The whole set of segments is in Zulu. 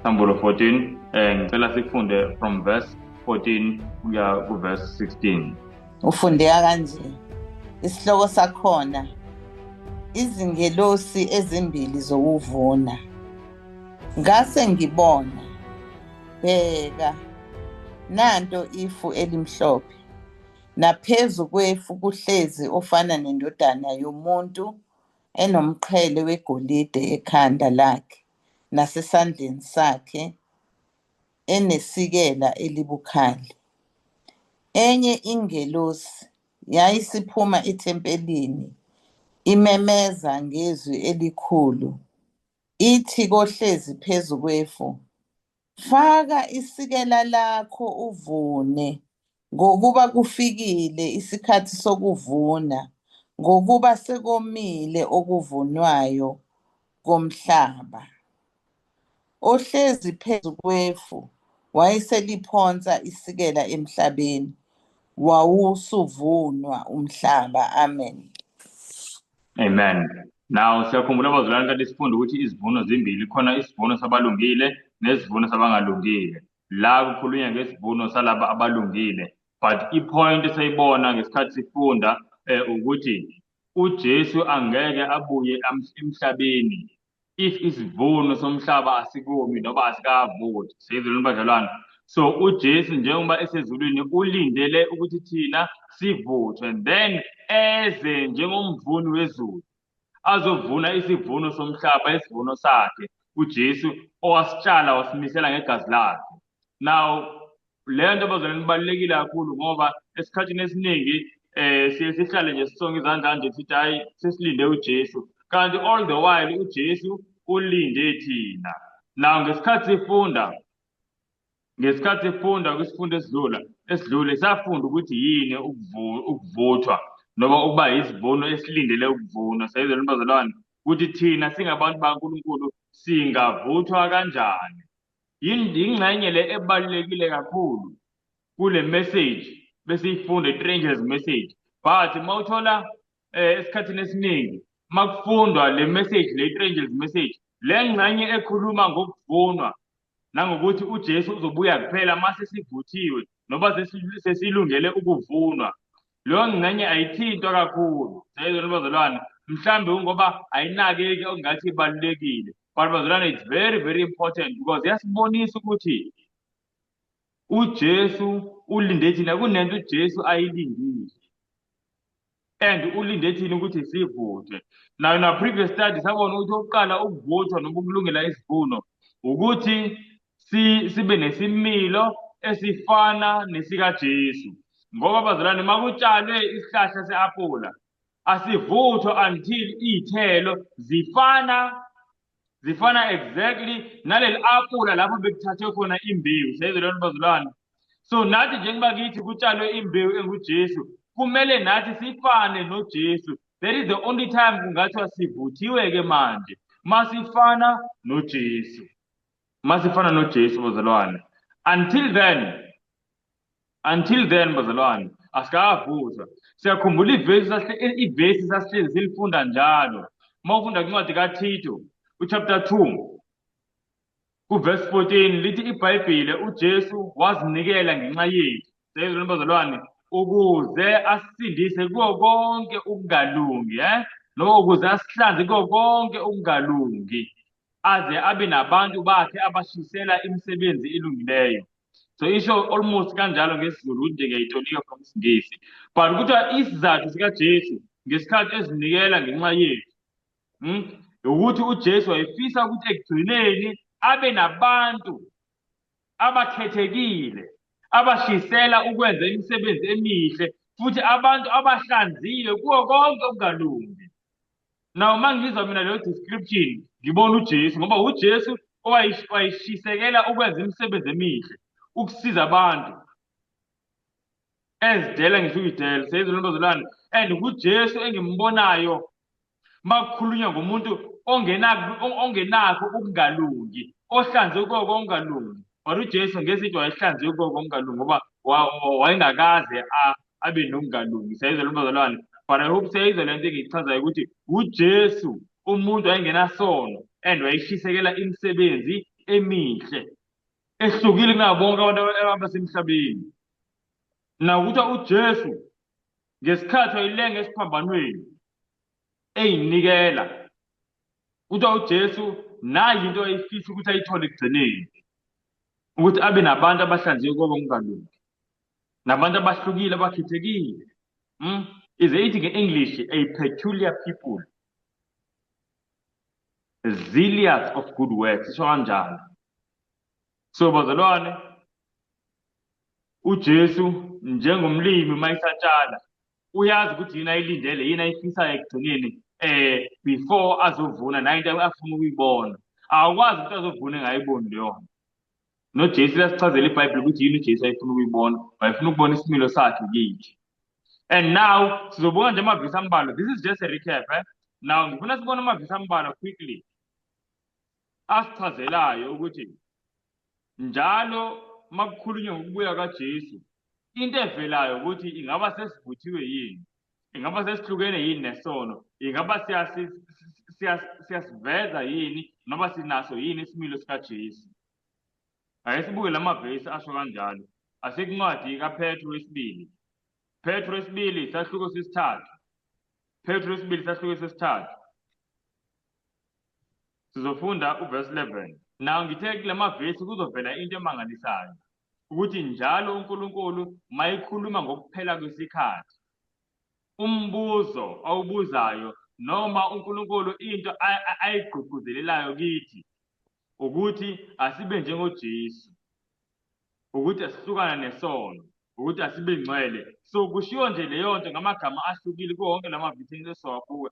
Sambulo 14, ngicela sifunde from verse 14 kuya ku verse 16. Ufundeka kanje. Isihloko sakhona, izingelosi ezimbili zokuvuna. Ngase ngibona, bheka, nanto ifu elimhlophe, naphezu kwefu kuhlezi ofana nendodana yomuntu, enomqhele wegolide ekhanda lakhe nasesandleni sakhe enesikela elibukhali. Enye ingelosi yayisiphuma ethempelini, imemeza ngezwi elikhulu, ithi kohlezi phezu kwefu, "Faka isikela lakho uvune, ngokuba kufikile isikhathi sokuvuna, ngokuba sekomile okuvunwayo komhlaba." Ohlezi phezu kwefu wayeseliphonsa isikela emhlabeni, wawusuvunwa umhlaba. Amen. Amen. Now siyakhumbula, abazalwane, kanti sifunda ukuthi izivuno zimbili, khona isivuno sabalungile nesivuno sabangalungile. La kukhulunywa ngesivuno salaba abalungile. But i-point esayibona ngesikhathi sifunda ukuthi uJesu angeke abuye emhlabeni if isivuno somhlaba asikomi noma asikavuthwa. Siyizwe, bazalwane? So uJesu, njengoba esezulwini, ulindele ukuthi thina sivuthwe, and then eze njengomvuni wezulu azovuna isivuno somhlaba, isivuno sakhe uJesu owasitshala, wasimisela ngegazi lakhe. Now le nto, bazalwane, ibalulekile kakhulu, ngoba esikhathini esiningi siye sihlale nje sisonke izandla nje, sithi, "Hayi, sesilinde uJesu," kanti all the while uJesu ulinde thina. Now ngesikhathi sifunda kwisifundo esidlule, safunda ukuthi yini ukuvuthwa noma ukuba isivuno esilindele ukuvunwa. Sayizwa, bazalwane, ukuthi thina singabantu baNkulunkulu singavuthwa kanjani. Yingxenye le ebalulekile kakhulu kule message besiyifunda, i-Three Angels message. But mawuthola esikhathini esiningi makufundwa le message le, Three Angels message, le ngxenye ekhuluma ngokuvunwa nangokuthi uJesu uzobuya kuphela mase sivuthiwe noma sesilungele ukuvunwa, leyo ngxenye ayithintwa kakhulu. Siyayizwa, bazalwane? Mhlambe ungoba ayinakeki okungathi ibalulekile, but bazalwane, it's very, very important, because iyasibonisa ukuthi uJesu ulinde thina. Kunento uJesu ayilindile, and ulinde thina ukuthi sivuthwe. Now in our previous study sabona ukuthi okuqala, ukuvuthwa noma ukulungela isivuno, ukuthi sibe nesimilo esifana nesikaJesu, ngoba bazalwane, makutshalwe isihlahla se-apula, asivuthwa until iy'thelo zifana exactly naleli apula lapho bekuthathwe khona imbewu. Siyayizwa leyo nto, bazalwane? So nathi, njengoba kithi kutshalwe imbewu enguJesu, kumele nathi sifane noJesu. That is the only time kungathiwa sivuthiwe-ke manje, masifana noJesu, masifana noJesu, bazalwane. Until then, bazalwane, asikavuthwa. Siyakhumbula ivesi sasihlezi silifunda njalo. Uma ufunda kwincwadi kaTito, uchapter 2 kuverse 14, lithi iBhayibhile uJesu wazinikela ngenxa yethu. Siyezwa, bazalwane? Ukuze asisindise kuwo konke ukungalungi, noma ukuze asihlanze kuwo konke ukungalungi, aze abe nabantu bakhe abashisela imisebenzi elungileyo. So isho almost kanjalo ngesiZulu, ukuthi nje ngiyayitolika from isiNgisi, but kuthiwa isizathu sikaJesu ngesikhathi ezinikela ngenxa yethu, ukuthi uJesu wayefisa ukuthi ekugcineni abe nabantu abakhethekile abashisela ukwenza imisebenzi emihle, futhi abantu abahlanziwe kuwo konke okungalungi. Now uma ngizwa mina leyo description, ngibona uJesu, ngoba uJesu owayishisekela ukwenza imisebenzi emihle, ukusiza abantu, ezidela ngisho ukuyidela. Seyizwe, bazalwane? And kuJesu engimbonayo makukhulunywa ngomuntu ongenakho ukungalungi, ohlanzwe koko okungalungi. But uJesu ngesithi wayehlanzwe koko okungalungi, ngoba wayengakaze abe nokungalungi. Siyayizwa, bazalwane? But I hope siyayizwa le nto engiyichazayo, ukuthi uJesu umuntu wayengenasono and wayeshisekela imisebenzi. emihle ehlukile kunabo bonke abantu abasemhlabeni. Nakuthi uJesu ngesikhathi wayilenga esiphambanweni eyinikela, kuthiwa uJesu nayi into ayifisa ukuthi ayithole ekugcineni, ukuthi abe nabantu abahlanzeke koba kungalungi, nabantu abahlukile abakhethekile. Ize ithi nge-English a peculiar people, zealous of good works, isho kanjalo. So bazalwane, uJesu njengomlimi uma esatshala uyazi ukuthi yini ayilindele, yini ayifisayo ekugcineni before azovuna, nayo into afuna ukuyibona. Awukwazi ukuthi azovuna engayiboni leyo nto. NoJesu liyasichazela iBhayibheli ukuthi yini uJesu ayefuna ukuyibona. Wayefuna ukubona isimilo sakhe kithi. And now sizobuka nje amavesi ambalwa. This is just a recap, eh? Now ngifuna sibone amavesi ambalwa quickly asichazelayo ukuthi njalo makukhulunywa ngokubuya kaJesu, into evelayo ukuthi ingaba sesivuthiwe yini, ingaba sesihlukene yini nesono, ingaba siyasiveza yini noma sinaso yini isimilo sikaJesu. Ake sibuke la mavesi asho kanjalo. Asekuncwadi kaPetru wesibili. Petru wesibili isahluko sesithathu. Petru wesibili isahluko sesithathu. Sizofunda uverse 11. Now ngithe kula mavesi kuzovela into emangalisayo ukuthi njalo uNkulunkulu mayikhuluma ngokuphela kwesikhathi, umbuzo awubuzayo noma uNkulunkulu into ayigqugquzelelayo kithi ukuthi asibe njengoJesu, ukuthi asihlukane nesono, ukuthi asibe ngcwele. So kushiwo nje leyo nto ngamagama ahlukile kuwo wonke la mavesi esiwabuka,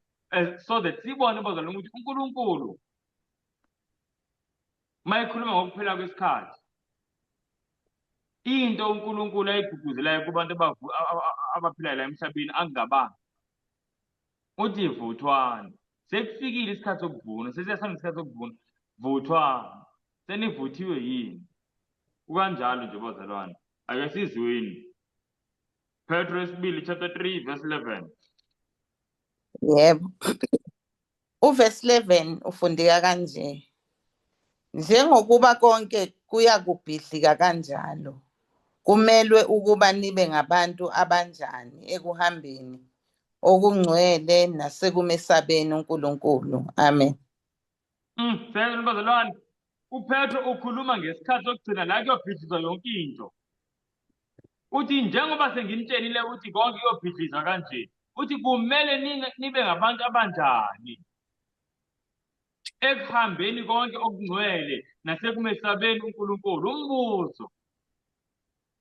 so that sibone bazalwane ukuthi uNkulunkulu mayekhuluma ngokuphela kwesikhathi, into uNkulunkulu ayigqugquzelayo kubantu abaphilayo la emhlabeni akungabanga uthi vuthwani, sekufikile isikhathi sokuvuna, sesiyasanda isikhathi sokuvuna, vuthwani, senivuthiwe yini? Kukanjalo nje bazalwane, ake sizweni Petro wesibili chapter 3 verse 11. Yebo. Uverse 11 ufundeka kanje. Njengokuba konke kuyakubhidlika kanjalo, kumelwe ukuba nibe ngabantu abanjani ekuhambeni okungcwele nasekumesabeni uNkulunkulu. Amen. Seyizwa bazalwane, uPetro ukhuluma ngesikhathi sokugcina la kuyobhidlizwa yonke into. Uthi njengoba senginitshelile ukuthi konke kuyobhidlizwa kanje, uthi kumele nibe ngabantu abanjani ekuhambeni konke okungcwele nasekumesabeni uNkulunkulu. Umbuzo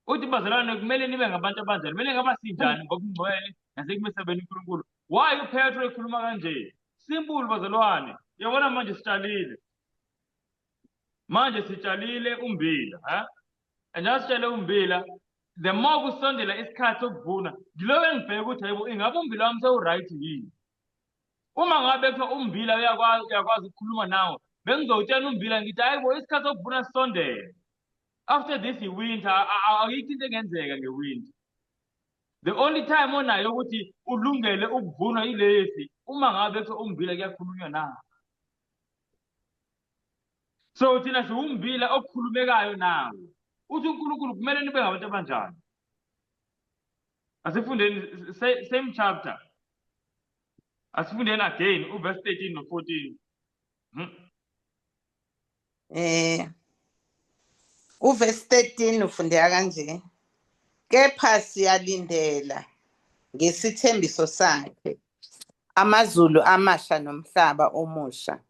uthi bazalwane, kumele nibe ngabantu abanjani? Kumele ngaba sinjani ngokungcwele nasekumesabeni uNkulunkulu? Why uPetro ekhuluma kanje? Simple bazalwane, yabona manje sitshalile, manje sitshalile umbila, ha? And asitshele umbila, the more kusondela isikhathi sokuvuna, ngilobe ngibheke ukuthi hayibo, ingabe umbila wami sewu-right yini? Uma ngabe kuthiwa umbila uyakwazi ukukhuluma nawe, bengizowutshela umbila ngithi hayibo, isikhathi sokuvuna sisondele. After this i-winter, ayikho into engenzeka nge-winter. The only time onayo ukuthi ulungele ukuvunwa ilesi uma ngabe kuthiwa umbila kuyakhulunywa nawo. So thina siwumbila okukhulumekayo nawo. Uthi uNkulunkulu kumele nibe ngabantu abanjani? Asifundeni same chapter. Asifundeni again uverse 13 no 14. Uverse 13 ufundeka kanje. Kepha siyalindela ngesithembiso sakhe amazulu amasha nomhlaba omusha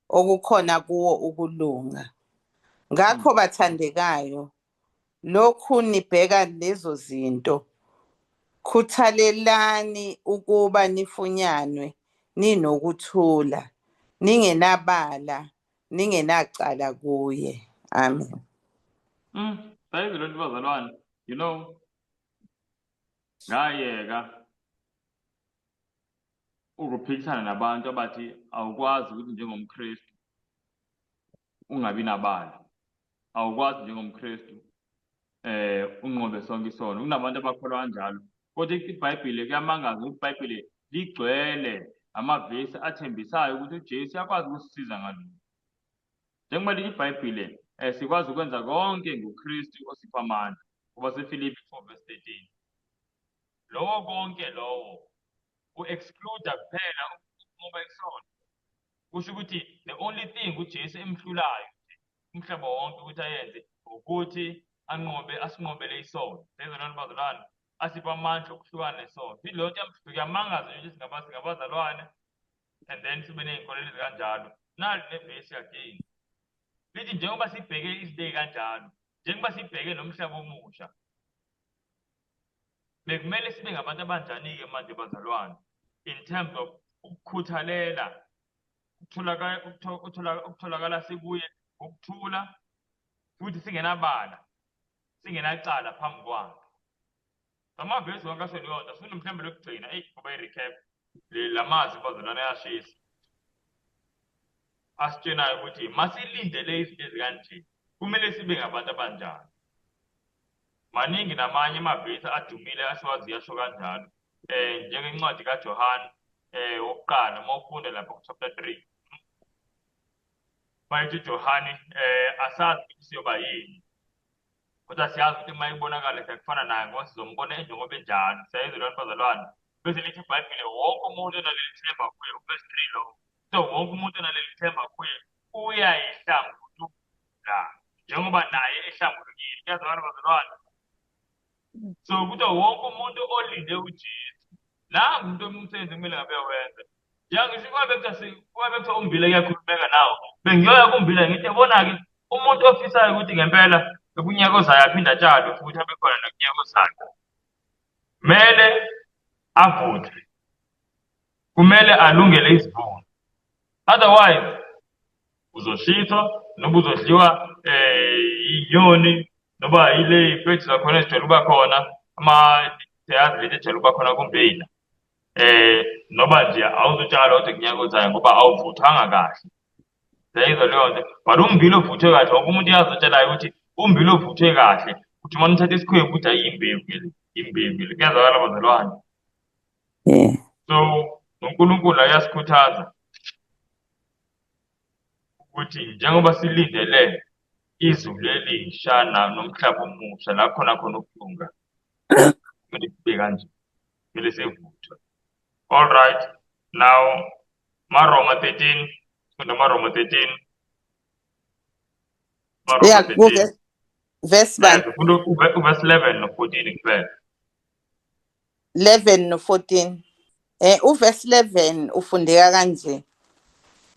okukhona kuwo ukulunga. Ngakho bathandekayo, lokhu nibheka lezo zinto, khuthalelani ukuba nifunyanwe ninokuthula, ningenabala, ningenacala kuye. Amen. Sayizi lento bazalwane, you know, ngayeka ukuphikisana nabantu abathi awukwazi ukuthi njengomKristu ungabi nabala, awukwazi njengomKristu unqobe sonke isono. Kunabantu abakholwa kanjalo, kodwa iBhayibheli kuyamangaza ukuthi iBhayibheli ligcwele amavesi athembisayo ukuthi uJesu uyakwazi ukusisiza ngalokho. Njengoba lithi iBhayibhile, sikwazi ukwenza konke ngoKristu osipha amandla. KwabaseFilipi 4 verse 13. Lowo konke lowo u-exclude kuphela ukunqoba isono. Kusho ukuthi the only thing uJesu emhlulayo umhlaba wonke ukuthi ayenze ukuthi anqobe, asinqobele isono. Sezalwane bazalwane, asiphe amandla okuhlukana nesono. Futhi leyo nto kuyamangaza nje ukuthi singabazalwane and then sibe ney'nkolelo ezikanjalo. Nali nevesi again. Lithi njengoba sibheke izinto ey'kanjalo, njengoba sibheke nomhlaba omusha, bekumele sibe ngabantu abanjani-ke manje bazalwane in terms of ukukhuthalela ukutholakala sikuye ngokuthula futhi singenabala, singenacala phambi kwakhe. Amavesi wonke asho leyo nto. Sifunda mhlawumbe lokugcina, eyi ngoba i-recap la mazwi bazalwane ayashisa, asitshenayo ukuthi masilindele izinto ezikanje kumele sibe ngabantu abanjani. Maningi namanye amavesi adumile asiwaziyo asho kanjalo, njengencwadi kaJohane wokuqala, uma ufunda lapha ku-chapter 3, bayithi uJohane asazi ukuthi siyoba yini, kodwa siyazi ukuthi uma ibonakala siyakufana naye ngoba sizombona enjengoba enjalo. Siyayizwa leyo nto bazalwane. Bese lithi iBhayibhile wonke umuntu onaleli themba kuye, uverse 3 lowo, so wonke umuntu onaleli themba kuye uyayihlambulula njengoba naye ehlambulukile. Kuyazwakala bazalwane? So kuthiwa wonke umuntu olinde uJesu, nangu umuntu omsebenzi kumele ngabe uyawenza. Njengisho kwabe kuthiwa umbila kuyakhulumeka nawo, bengiyoya kumbila ngithi yabona-ke umuntu ofisayo ukuthi ngempela kunyaka ozayo aphinde atshalwe futhi abe khona nakunyaka ozayo, kumele avuthwe, kumele alungele isivuno, otherwise uzoshiswa noma uzodliwa inyoni noma yile iy'fethu zakhona ezijwayele ukuba khona, siyazi leti ejwayele ukuba khona kumbila, noma nje awuzutshala kodwa kunyaka ozayo ngoba awuvuthwanga kahle. Siyayizwa leyo nto. But ummbila ovuthwe kahle, wonke umuntu uyazi otshelayo ukuthi ummbila ovuthwe kahle, uthi uma uthatha isikhwebu ukuthi hayi imbewu le, imbewu le. Kuyazwakala bazalwane? So uNkulunkulu uyasikhuthaza ukuthi njengoba silindele izulu elisha nomhlaba omusha la khona khona ukulunga, kumele kube kanje, kumele sivuthwe. All right, now Maroma 13, funda Maroma 13. Maroma Yeah, 13. Verse 1. Yes, ufunda uverse 11 no 14 kuphela. 11 no 14. Uverse 11 ufundeka kanje.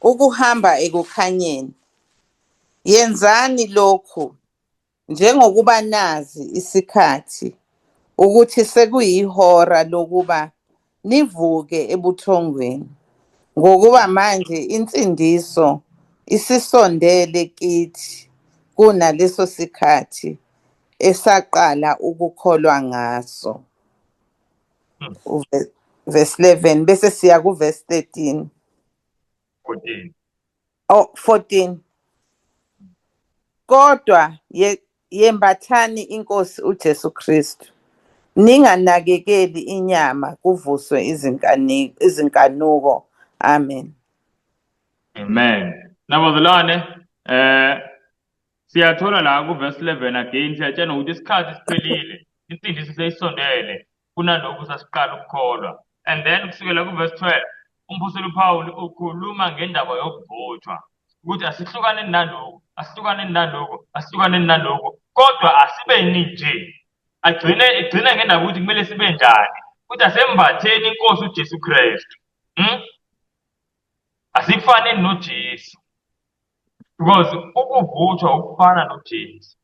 Ukuhamba ekukhanyeni. Yenzani lokhu njengokuba nazi isikhathi ukuthi sekuyihora lokuba nivuke ebuthongweni, ngokuba manje insindiso isisondele kithi kunaleso sikhathi esaqala ukukholwa ngaso. Verse 11 bese siya ku verse 13. 14. Oh, 14. Kodwa yembathani inkosi uJesu Kristu, ninganakekeli inyama kuvuswe izinkanuko. Amen. Amen. Nabazalwane, siyathola la ku verse 11 again, siyatshena ukuthi isikhathi siphelile, insindiso seyisondele kunalokhu sasiqala ukukholwa. And then kusukela ku verse 12 umpostoli uPaul ukhuluma ngendaba yokuvuthwa, ukuthi asihlukane nalokhu, asihlukane nalokhu, asihlukane nalokhu, kodwa asibeni nje. Agcine ngendaba ukuthi kumele sibe njani, ukuthi asembatheni inkosi uJesu Kristu. Asifaneni noJesu, because ukuvuthwa ukufana noJesu.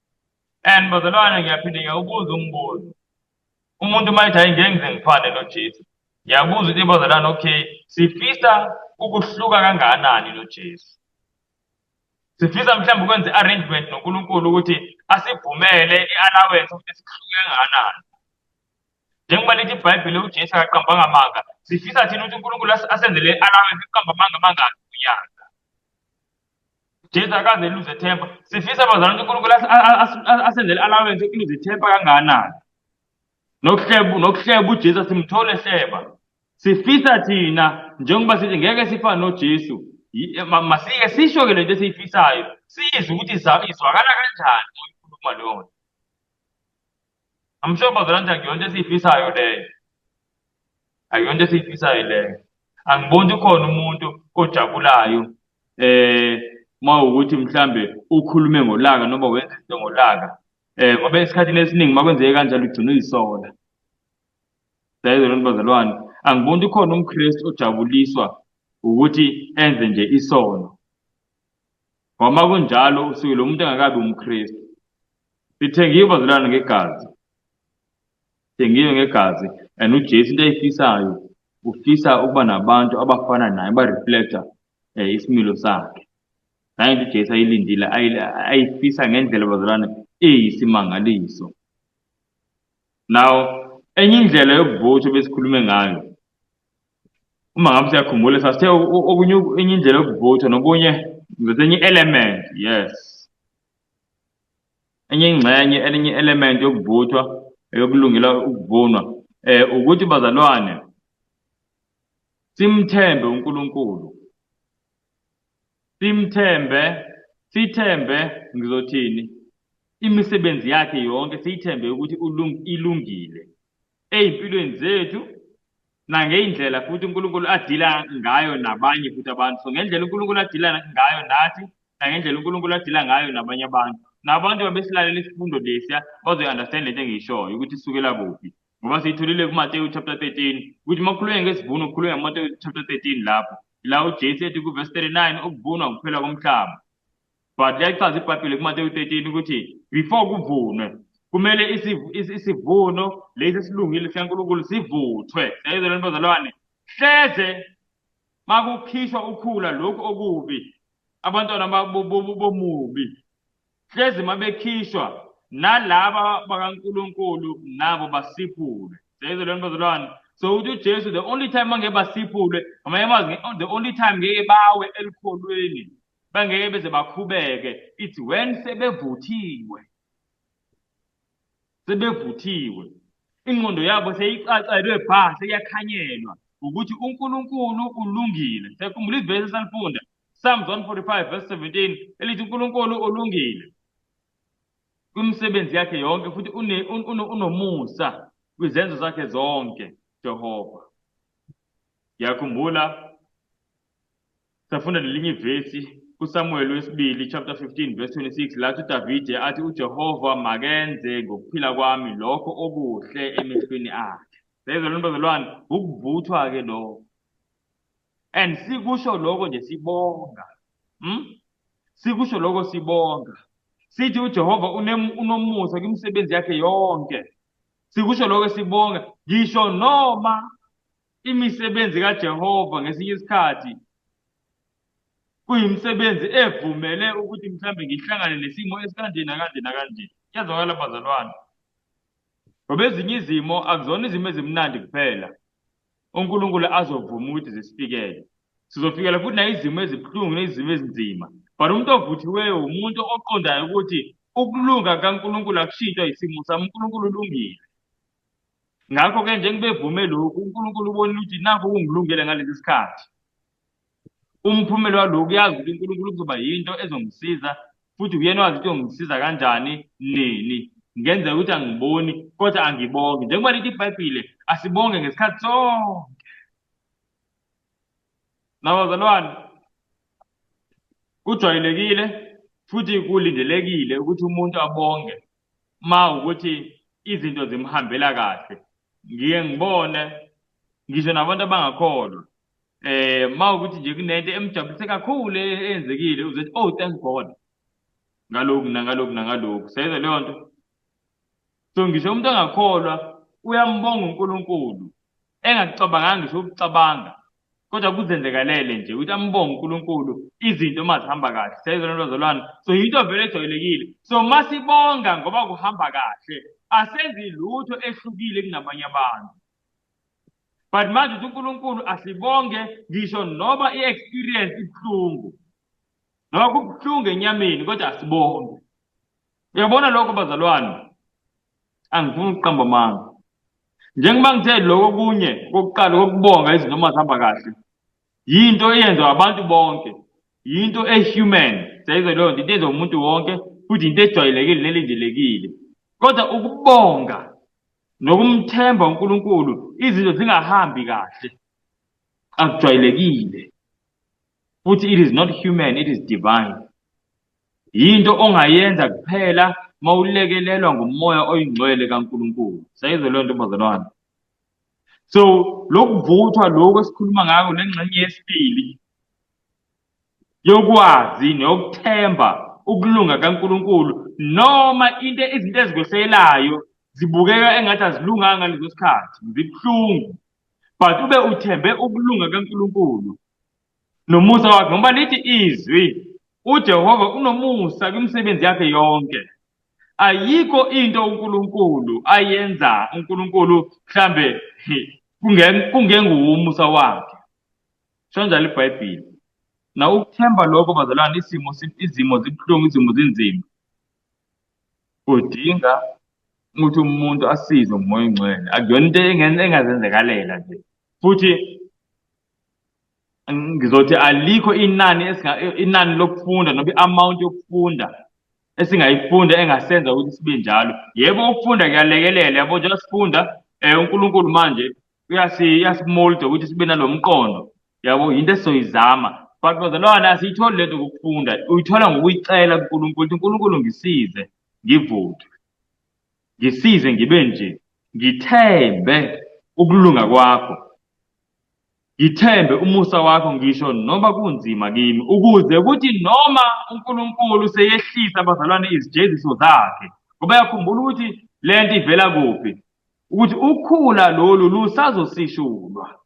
And bazalwane, ngiyaphinda ngiyawubuza umbuzo. Umuntu uma ethi hayi ngeke ngize ngifane noJesu, ngiyabuza ukuthi bazalwane, okay, sifisa ukuhluka kangakanani noJesu? Sifisa mhlawumbe ukwenza i-arrangement noNkulunkulu ukuthi asivumele i-allowance ukuthi sihluke kangakanani. Njengoba lithi iBhayibheli uJesu akaqambanga amanga, sifisa thina ukuthi uNkulunkulu asenzele i-allowance ukuqamba amanga amangaki kunyaka. Jesu akaze eluze ithemba. Sifisa bazalwane ukuthi uNkulunkulu asenzele i-allowance ukuluza ithemba kangakanani. Nokuhleba uJesu simthole ehleba. Sifisa thina njengoba sithi ngeke sifane noJesu. Masike sisho-ke lento esiyifisayo, sizwe ukuthi izwakala kanjani uma uyikhuluma leyo nto. I'm sure bazalwane akuyona into esiyifisayo leyo. Akuyona into esiyifisayo leyo. Angiboni ukhona umuntu ojabulayo uma ukuthi mhlambe ukhulume ngolaka noma wenze izinto ngolaka. Ngoba esikhathini esiningi uma kwenzeke kanjalo ugcina uyisola. Siyayizwa lento bazalwane. Angiboni ukhona umKristu ojabuliswa ukuthi enze nje isono. Ngoba kunjalo usuke lo muntu engakabi umKristu. Sithengiwe bazalwane ngegazi. Sithengiwe ngegazi and uJesu into ayifisayo ufisa ukuba nabantu abafana naye ba-reflecta isimilo sakhe. Nayo into uJesu ayilindile ayifisa ngendlela bazalwane eyisimangaliso. Now enye indlela yokuvuthwa besikhulume ngayo uma ngabe siyakhumbula sasithe okunye enye indlela yokuvuthwa nokunye ngizothi enye element, yes, enye ingxenye, elinye element yokuvuthwa yokulungela ukuvunwa ukuthi bazalwane simthembe uNkulunkulu, simthembe, sithembe ngizothini imisebenzi yakhe yonke, siyithembe ukuthi ilungile ey'mpilweni zethu nangey'ndlela futhi uNkulunkulu adila ngayo nabanye futhi abantu. So ngendlela uNkulunkulu adila ngayo nathi nangendlela uNkulunkulu adila ngayo nabanye abantu. Nabantu babesilalela isifundo lesiya bazoyi-understand lento engiyishoyo ukuthi isukela kuphi. Ngoba siyitholile kuMateyu chapter 13 ukuthi uma kukhulunywa ngesivuno kukhulunywa ngoMateyu chapter 13 lapho. La uJesu ethi kuverse 39 ukuvunwa kuphela komhlaba. But liyachaza iBhayibheli kuMateyu 13 ukuthi before kuvunwe kumele isivuno lesi esilungile sikaNkulunkulu sivuthwe. Siyayizwa lento bazalwane? Hleze makukhishwa ukhula lokhu okubi abantwana bomubi hlezi mabekhishwa nalaba bakaNkulunkulu nabo basiphulwe. Siyayizwa lento bazalwane? So uthi uJesu the only time angeke basiphulwe, ngamanye amazwi the only time ngeke bawe elikholweni, bangeke beze bakhubeke, it's when sebevuthiwe. Sebevuthiwe. Ingqondo yabo seyicacelwe bha, seyakhanyelwa ukuthi uNkulunkulu ulungile. Siyakhumbula ivesi esalifunda, Psalms 145 verse 17 elithi uNkulunkulu ulungile kwimisebenzi yakhe yonke futhi unomusa kwizenzo zakhe zonke. Jehova. Ngiyakhumbula safunda nelinye ivesi kuSamuel wesibili chapter 15 verse 26 lathi uDavide athi uJehova makenze ngokuphila kwami lokho okuhle emehlweni akhe. Siyezwa lento bazalwane, ukuvuthwa ke lokho. And sikusho lokho nje sibonga. Sikusho lokho sibonga. Sithi uJehova unomusa kwimisebenzi yakhe yonke. Sikusho lokho sibonga ngisho noma imisebenzi kaJehova ngesinye isikhathi kuyimisebenzi evumele ukuthi mhlambe ngihlangane nesimo esikanje nakanje nakanje. Kuyazwakala bazalwane. Ngoba ezinye izimo akuzona izimo ezimnandi kuphela uNkulunkulu azovuma ukuthi zisifikele. Sizofikela futhi nayizimo ezibuhlungu nezimo ezinzima. But umuntu ovuthiweyo umuntu oqondayo ukuthi ukulunga kaNkulunkulu akushintshwa isimo sami, uNkulunkulu ulungile. Ngakho-ke njengoba evume lokhu, uNkulunkulu ubonile ukuthi nakho kungilungele ngalesi sikhathi. Umphumela walokhu uyazi ukuthi uNkulunkulu kuzoba yinto ezongisiza futhi uyena wazi ukuthi uyongisiza kanjani nini. Ngenzeka ukuthi angiboni kodwa angibonge. Njengoba lithi iBhayibhile, asibonge ngesikhathi sonke. Nabazalwane, kujwayelekile futhi kulindelekile ukuthi umuntu abonge uma ukuthi izinto zimhambela kahle. Ngiye ngibone ngisho nabantu abangakholwa uma ukuthi nje kunento emjabulise kakhulu eyenzekile uzothi oh thank God ngalokhu nangalokhu nangalokhu. Siyayizwa leyo nto? So ngisho umuntu angakholwa uyambonga uNkulunkulu engakucabanganga ngisho ukucabanga, kodwa kuzenzekalele nje ukuthi ambonge uNkulunkulu izinto uma zihamba kahle. Siyayizwa lento bazalwane? So yinto vele ejwayelekile. So masibonga ngoba kuhamba kahle, asenzi lutho ehlukile kunabanye abantu. But manje uthi uNkulunkulu asibonge ngisho noma i-experience ibuhlungu, noma kubuhlungu enyameni, kodwa asibonge. Uyabona lokho bazalwane, angifuni ukuqamba amanga. Njengoba ngithe lokho kunye kokuqala kokubonga izinto uma zihamba kahle yinto eyenziwa abantu bonke. Yinto e-human, siyayizwa leyo nto, into enziwa umuntu wonke futhi into ejwayelekile nelindelekile. Kodwa ukubonga nokumthemba uNkulunkulu izinto zingahambi kahle akujwayelekile futhi it is not human, it is divine. Yinto ongayenza kuphela mawulekelelwa ngumoya oyingcwele kaNkulunkulu. Sayizwa leyo nto bazalwane. So lokuvuthwa lokhu esikhuluma ngako lengxenye yesibili yokwazi nokuthemba ukulunga kaNkulunkulu noma into izinto ezikwehlelayo zibukeka engathi azilunganga ngaleso sikhathi zibuhlungu but ube uthembe ukulunga kaNkulunkulu nomusa wakhe ngoba lithi izwi uJehova unomusa kwimisebenzi yakhe yonke. Ayikho into uNkulunkulu ayenza uNkulunkulu mhlambe kungenguwumusa wakhe. Sho njalo iBhayibheli. Na ukuthemba lokho bazalwane isimo izimo zibuhlungu izimo zinzima. Udinga ukuthi umuntu asizwe ngumoya ongcwele. Akuyona into engazenzekalela nje. Futhi ngizothi alikho inani inani lokufunda noma i-amount yokufunda esingayifunda engasenza ukuthi sibe njalo. Yebo, ukufunda kuyalekelela, yabo njengoba sifunda uNkulunkulu manje uyasimolda ukuthi sibe nalo mqondo, yabo, yinto esizoyizama. But bazalwane asiyitholi lento ngokufunda, uyithola ngokuyicela kuNkulunkulu ukuthi uNkulunkulu ngisize ngivuthwe, ngisize ngibe nje, ngithembe ukulunga kwakho. Ngithembe umusa wakho ngisho noma kunzima kimi, ukuze kuthi noma uNkulunkulu seyehlisa abazalwane izijeziso zakhe, ngoba yakhumbula ukuthi le nto ivela kuphi, ukuthi ukhula lolu lusazosishulwa.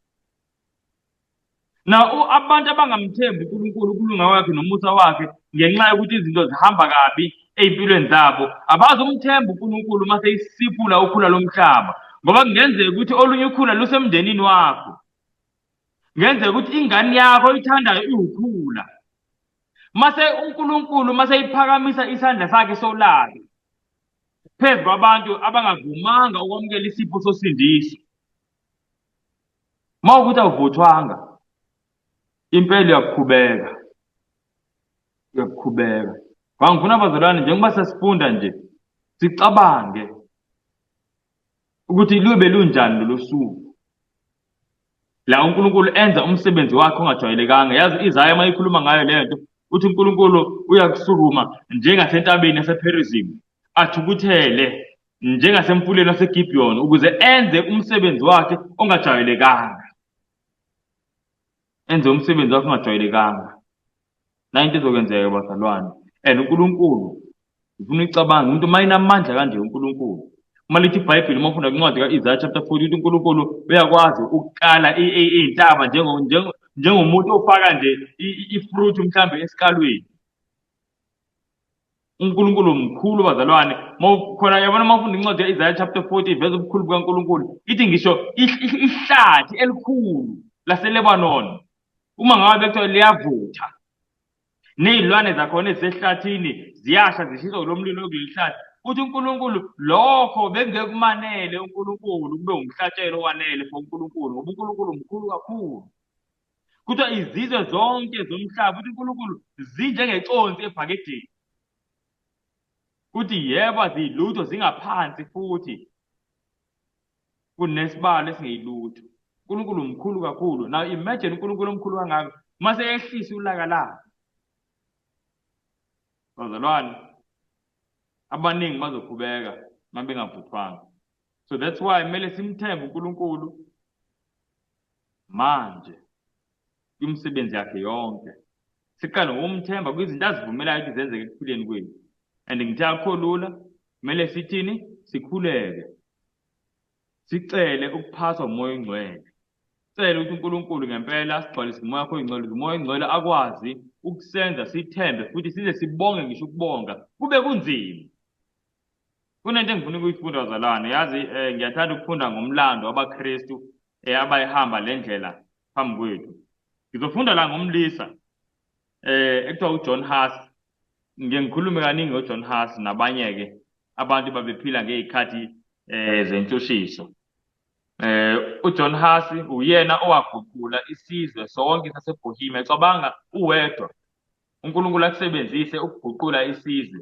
Na abantu abangamthembi uNkulunkulu ukulunga kwakhe nomusa wakhe ngenxa yokuthi izinto zihamba kabi ey'mpilweni zabo abazumthemba uNkulunkulu uma seyisiphula ukhula lomhlaba ngoba kungenzeka ukuthi olunye ukhula lusemndenini wakho kungenzeka ukuthi ingane yakho oyithandayo iwukhula mase uNkulunkulu mase iphakamisa isandla sakhe solaka phezu kwabantu abangavumanga ukwamukela isipho sosindiso uma ukuthi awuvuthwanga impela uyakukhubeka uyakukhubeka ngangifuna abazalwane njengoba sesifunda nje sicabange ukuthi lube lunjani lolu suku la uNkulunkulu enza umsebenzi wakhe ongajwayelekanga. Yazi Isaya uma ikhuluma ngayo le nto uthi uNkulunkulu uyakusukuma njengasentabeni yasePherizim athukuthele njengasemfuleni waseGibhiyoni ukuze enze umsebenzi wakhe ongajwayelekanga, enze umsebenzi wakhe ongajwayelekanga. Nayo into ezokwenzeka bazalwane. And uNkulunkulu ufuna uyicabange umuntu uma enamandla kanje uNkulunkulu. Uma lithi iBhayibheli uma ufunda kwincwadi ka-Isaya chapter 40 ukuthi uNkulunkulu uyakwazi ukukala iy'ntaba njengomuntu ofaka nje i-fruit mhlambe esikalweni. uNkulunkulu mkhulu bazalwane. Khona yabona uma ufunda incwadi ka-Isaya chapter 40 iveza ubukhulu bukaNkulunkulu. Ithi ngisho ihlathi elikhulu laseLebanon uma ngabe bekuthiwa liyavutha ney'lwane zakhona ezisehlathini ziyasha zishiswa kulo mlilo okuleli hlathi uthi uNkulunkulu lokho bekungeke kumanele uNkulunkulu kube umhlatshelo owanele for uNkulunkulu ngoba uNkulunkulu mkhulu kakhulu. Kuthiwa izizwe zonke zomhlaba uthi uNkulunkulu zinjengeconsi ebhakedeni. Kuthi yebo azilutho zingaphansi futhi kunesibalo esingeyilutho. uNkulunkulu mkhulu kakhulu. Now imagine uNkulunkulu omkhulu kangaka mase ehlisa ulaka lakhe. Bazalwane abaningi bazokhubeka uma bengavuthwanga. So that's why kumele simthembe uNkulunkulu manje kwimisebenzi yakhe yonke. Siqale ngokumthemba kwizinto azivumelayo ukuthi zenzeke ekuphileni kwethu. And ngithe akukho lula, kumele sithini? Sikhuleke. Sicele ukuphaswa umoya oyingcwele. Sicele ukuthi uNkulunkulu ngempela asigcwalise ngomoya wakhe oyingcwele, ukuze umoya oyingcwele akwazi ukusenza sithembe futhi size sibonge ngisho ukubonga kube kunzima. Kunento engifuna ukuyifunda bazalwane, yazi ngiyathanda ukufunda ngomlando wabaKristu abayihamba le ndlela phambi kwethu. Ngizofunda la ngomlisa ekuthiwa uJohn Huss. Ngike ngikhulume kaningi ngoJohn Huss nabanye-ke abantu babephila ngey'khathi zentshutshiso. UJohn Huss uyena owaguqula isizwe sonke saseBohemia. Cabanga uwedwa. uNkulunkulu akusebenzise ukuguqula isizwe.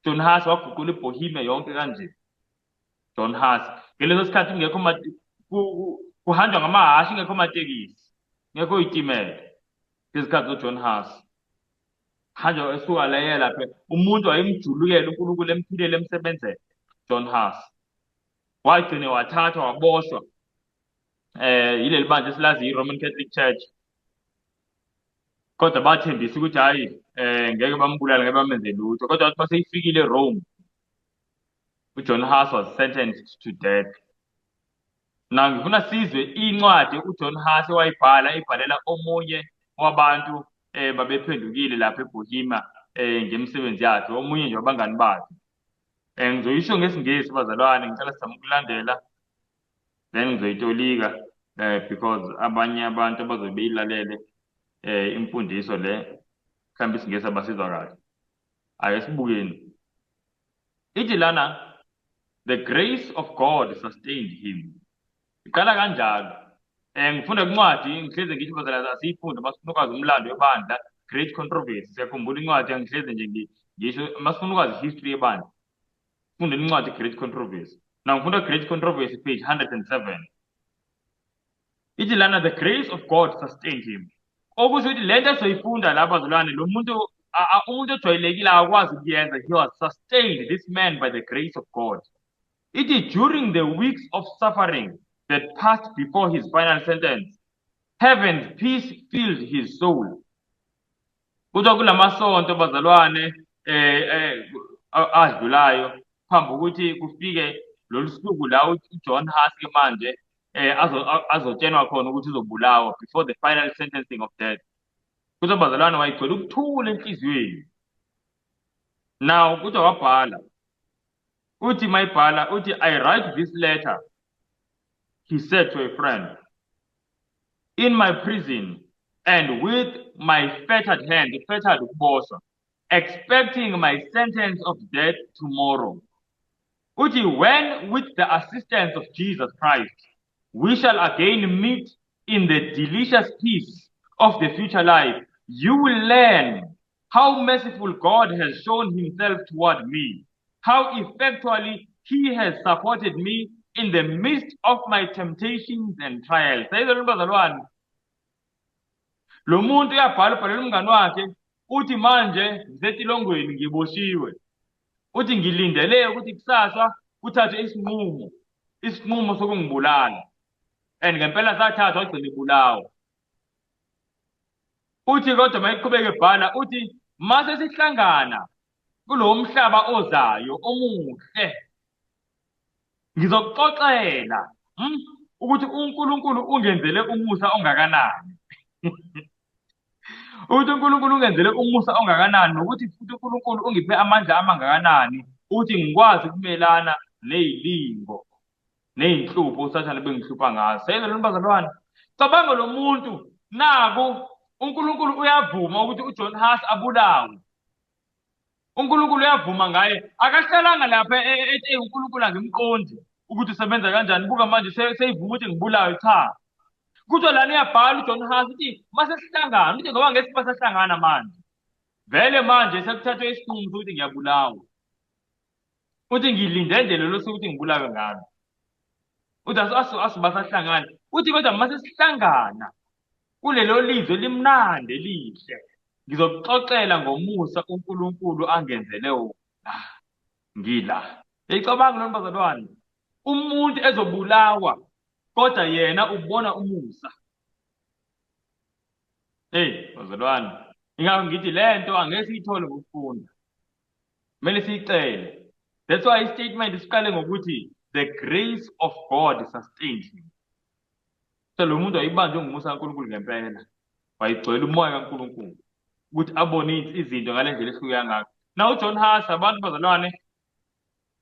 John Huss waguqula iBohemia yonke kanje. John Huss ngeleso sikhathi kungekho kuhanjwa ngamahhashi, ingekho amatekisi, ngekho itimela ngezikhathi zoJohn Huss. Hanjwa esuka la lapha, umuntu wayemjulukela uNkulunkulu emphilele emsebenzele. John Huss wagcine wathathwa waboshwa yileli bandla esilazi i-Roman Catholic Church, kodwa bathembisa ukuthi hhayi ngeke bambulale, ngeke bamenze lutho. Kodwa wathi maseyifikile eRome, uJohn Huss was sentenced to death. Na ngifuna sizwe incwadi uJohn Huss wayibhala, ibhalela omunye wabantu babephendukile lapha eBohemia ngemisebenzi yakhe, omunye nje wabangani bakhe. Ngizoyisho ngesiNgisi bazalwane, ngicela sizame ukulandela, then ngizoyitolika because abanye abantu abazobe beyilalele imfundiso le mhlawumbe isiNgisi abasizwa kahle. Ake sibukeni. Ithi lana, the grace of God sustained him. Iqala kanjalo. Ngifunda incwadi, ngihleze ngithi bazalwane asiyifunde masifuna ukwazi umlando webandla, Great Controversy. Siyakhumbula incwadi angihleze nje ngisho masifuna ukwazi history yebandla. Funda incwadi Great Controversy. Now ngifunda Great Controversy page 107. Ithi lana, the grace of God sustained him. Okusho ukuthi lento esoyifunda la bazalwane, lo muntu umuntu ojwayelekile akakwazi ukuyenza. He was sustained, this man, by the grace of God. Ithi during the weeks of suffering that passed before his final sentence, heaven's peace filled his soul. Kuthiwa kulamasonto bazalwane adlulayo phambi ukuthi kufike lolu suku la uJohn Huss ke manje azotshenwa khona ukuthi uzobulawa, before the final sentencing of death. Kuthiwa bazalwane wayigcwele ukuthula enhliziyweni. Now kuthiwa wabhala, uthi mayibhala uthi, "I write this letter," he said to a friend, "in my prison and with my fettered hand," fettered ukuboshwa, "expecting my sentence of death tomorrow." Uthi, "When with the assistance of Jesus Christ we shall again meet in the delicious peace of the future life, you will learn how merciful God has shown himself toward me, how effectually he has supported me in the midst of my temptations and trials." Sayizwa bazalwane. Lo muntu uyabhala, ubhalela umngani wakhe, uthi manje ngisetilongweni ngiboshiwe. Uthi ngilindele ukuthi kusasa kuthathwe isinqumo, isinqumo sokungibulala. And ngempela sathathwa, wagcina ibulawa. Uthi kodwa mayiqhubeka ebhala uthi mase sihlangana kulowo mhlaba ozayo omuhle, ngizokuxoxela ukuthi uNkulunkulu ungenzele umusa ongakanani, ukuthi uNkulunkulu ungenzele umusa ongakanani, nokuthi futhi uNkulunkulu ungiphe amandla amangakanani ukuthi ngikwazi ukumelana nezilingo ney'nhlupho uSathane bengihlupha ngazo. Sayizwa lento bazalwane? Cabanga lo muntu, naku uNkulunkulu uyavuma ukuthi uJohn Huss abulawe. uNkulunkulu uyavuma ngaye, akahlalanga lapha ethi uNkulunkulu angimqondi ukuthi usebenza kanjani, buka manje seyivuma ukuthi ngibulawe. Cha, kuthiwa lana uyabhala uJohn Huss uthi mase sihlangana, uthi ngoba ngeke sibasahlangana manje, vele manje sekuthathwe isinqumo sokuthi ngiyabulawa. Uthi ngilinde nje lelo suku ukuthi ngibulawe ngalo. Uthi asubasahlangana, uthi kodwa mase sihlangana kulelo lizwe limnandi elihle, ngizokuxoxela ngomusa uNkulunkulu angenzele wona ngila. Yayicabanga lona bazalwane, umuntu ezobulawa kodwa yena ubona umusa. Hey bazalwane, ingakho ngithi lento angeke siyithole ngokufunda, kumele siyicele. That's why i-statement siqale ngokuthi the grace of God sustained him. So lo muntu wayibanjwe ngumusa kaNkulunkulu ngempela, wayigcwele umoya kaNkulunkulu ukuthi abone izinto ngale ndlela ehluke kangaka. Na uJohn Huss, abantu bazalwane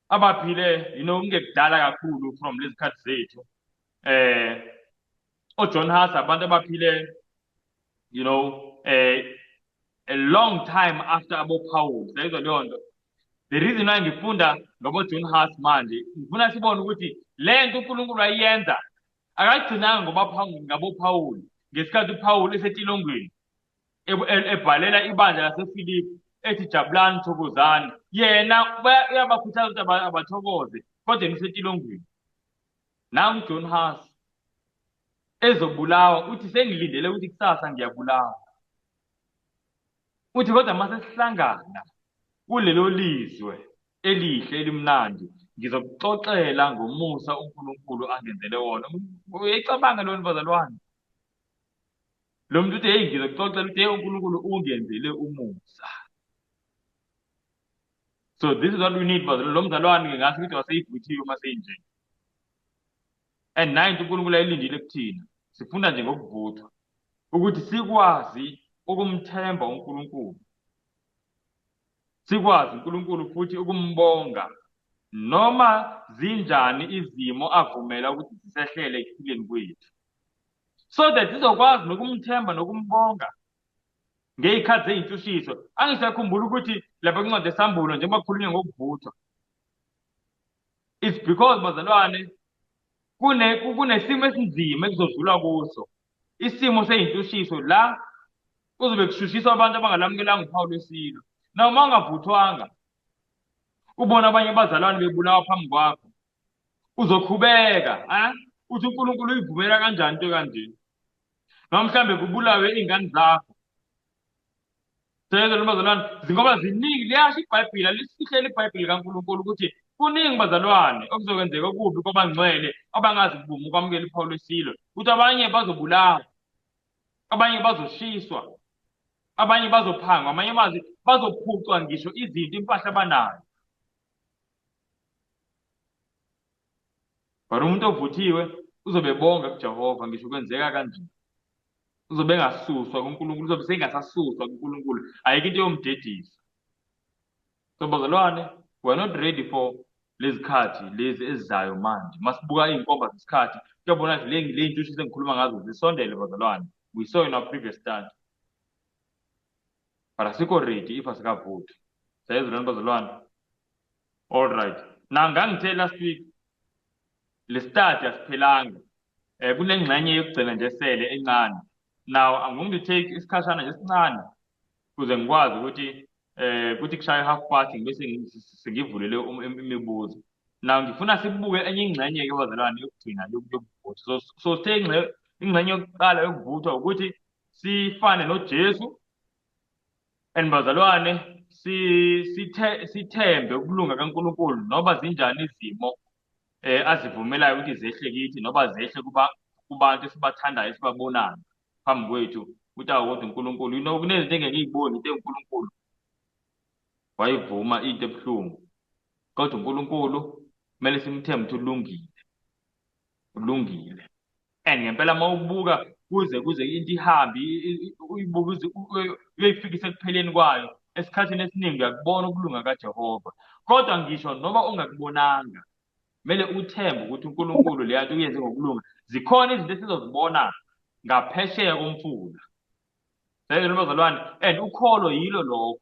abaphile kungekudala kakhulu from lezi khathi zethu, oJohn Huss abantu abaphile a long time after abo Paul. Sayizwa leyo nto? The reason why ngifunda ngabo John Huss manje, ngifuna sibone ukuthi le nto uNkulunkulu ayenza akagcinanga ngoba ngabo Paul ngesikhathi uPaul esetilongweni. Ebhalela ibandla laseFilipi ethi jabulani, thokozani. Yena uyabakhuthaza ukuthi abathokoze, kodwa yena usetilongweni. Nangu uJohn Huss ezobulawa, uthi sengilindele ukuthi kusasa ngiyabulawa. Uthi kodwa uma sesihlangana kulelo lizwe elihle elimnandi, ngizokuxoxela ngomusa uNkulunkulu angenzele wona. Uyayicabanga leyo nto bazalwane? Lo muntu uthi, hey, ngizokuxoxela ukuthi hey, uNkulunkulu ungenzele umusa. So this is what we need, bazalwane. Lo mzalwane ngingasho ukuthi waseyivuthiwe uma seyinje. And nayo into uNkulunkulu ayilindile kuthina. Sifunda nje ngokuvuthwa ukuthi sikwazi ukumthemba uNkulunkulu. Sikwazi uNkulunkulu futhi ukumbonga noma zinjani izimo avumela ukuthi zisehlele ekuphileni kwethu. So that sizokwazi nokumthemba nokumbonga ngey'khathi zey'nshushiso. Angisakhumbula ukuthi lapha kwincwadi yeSambulo njengoba kukhulunywa ngokuvuthwa. It's because bazalwane kunesimo esinzima ekuzodlulwa kuso. Isimo sey'nshushiso la kuzobe kushushiswa abantu abangalamukelanga uphawu lwesilo. Noma ungavuthwanga ubona abanye abazalwane bebulawa phambi kwakho, uzokhubeka, eh? Uthi uNkulunkulu uyivumela kanjani into kanje? Noma mhlambe kubulawe iy'ngane zakho. Seyezwa bazalwane, ngoba ziningi, liyasho iBhayibheli, alisifihleli iBhayibheli kaNkulunkulu ukuthi kuningi bazalwane okuzokwenzeka okubi kwabangcwele abangazi kubuma ukwamukela uphawu lwesilo, ukuthi abanye bazobulawa, abanye bazoshiswa, abanye bazophangwa, amanye amazwi bazophucwa ngisho izinto, impahla abanayo. But umuntu ovuthiwe uzobe ebonga kuJehova ngisho kwenzeka kanje. Uzobe engasuswa kuNkulunkulu, uzobe sengasasuswa kuNkulunkulu. Ayikho into eyomdedisa. So bazalwane, we are not ready for lezi khathi lezi ezizayo manje. Masibuka iy'nkomba zesikhathi, kuyabona nje le ntuthu engikhuluma ngazo zisondele bazalwane. We saw in our previous study. But asikho ready if asikavuthwa. Siyayizwa lento bazalwane? All right. Now ngangithe last week le study asiphelanga. Kunengxenye yokugcina nje esele encane. Now I'm going to take isikhashana nje esincane ukuze ngikwazi ukuthi kuthi kushaya half past ngibese sengivulele imibuzo. Now ngifuna sibuke enye ingxenye ke bazalwane yokugcina yokuvuthwa. So sithe ingxenye yokuqala yokuvuthwa ukuthi sifane noJesu and bazalwane sithembe ukulunga kaNkulunkulu noba zinjani izimo azivumelayo ukuthi zehle kithi noba zehle kubantu esibathandayo esibabonayo phambi kwethu, ukuthi awu kodwa uNkulunkulu, kunezinto engeke ngiyibone, into eNkulunkulu wayivuma into ebuhlungu, kodwa uNkulunkulu kumele simthembe ukuthi ulungile, ulungile. And ngempela uma ubuka kuze into ihambe, uyibuke uze uyoyifikisa ekupheleni kwayo, esikhathini esiningi uyakubona ukulunga kaJehova. Kodwa ngisho noma ungakubonanga, kumele uthembe ukuthi uNkulunkulu leya nto uyenze ngokulunga. Zikhona izinto esizozibona ngaphesheya komfula. Siyayizwa bazalwane? And ukholo yilo lokho,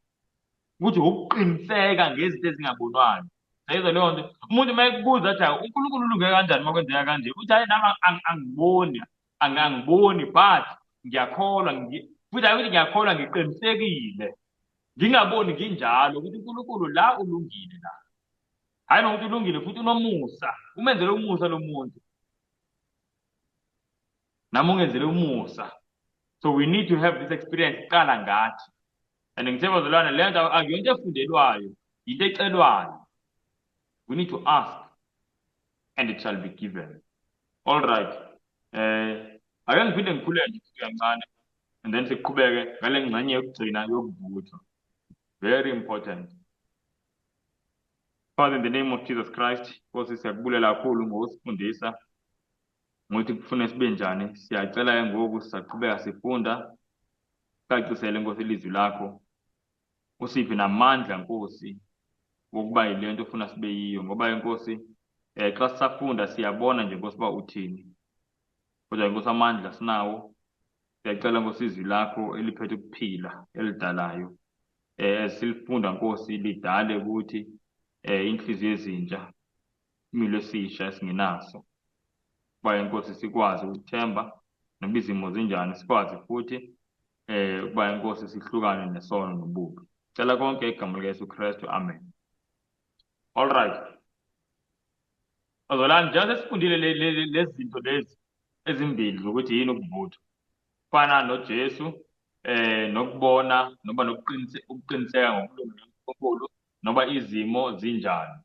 ukuthi ukuqiniseka ngezinto ezingabonwayo. Siyayizwa leyo nto? Umuntu uma ekubuza athi, hayi, uNkulunkulu ulunge kanjani uma kwenzeka kanje? Uthi, hayi, nami angiboni, angiboni, but ngiyakholwa, futhi hayi ukuthi ngiyakholwa, ngiqinisekile. Ngingaboni nginjalo ukuthi uNkulunkulu la ulungile la. Hayi nokuthi ulungile futhi unomusa, umenzele umusa lo muntu. Nami ungenzele umusa. So we need to have this experience kuqala ngathi. And ngithe bazalwane, le nto akuyonto efundelwayo, yinto ecelwayo. We need to ask and it shall be given. All right. Ake ngiphinde ngikhuleke nje futhi kancane and then siqhubeke ngale ngxenye yokugcina yokuvuthwa. Very important. Father, in the name of Jesus Christ, Nkosi, siyakubulela kakhulu ngokusifundisa ngokuthi kufuna sibe njani. Siyacela ke ngoku sisaqhubeka sifunda, cacisele Nkosi ilizwi lakho, usiphe namandla Nkosi wokuba yile nto ofuna sibe yiyo, ngoba Nkosi xa sisafunda siyabona nje Nkosi uba uthini, kodwa Nkosi amandla sinawo. Siyacela Nkosi izwi lakho eliphethe ukuphila elidalayo, esilifunda Nkosi lidale ukuthi inhliziyo ezintsha, imilo esisha esingenaso, kuba Nkosi sikwazi ukuthemba noma izimo zinjani, sikwazi futhi Ukuba inkosi sihlukane nesono nobubi. Cela konke egameni likaYesu Kristu. Amen. All right. Bazalwane, njengoba sesifundile lezi zinto lezi ezimbili zokuthi yini ukuvuthwa. Fana noJesu nokubona noma nokuqiniseka ngokulunga kaNkulunkulu noma izimo zinjani.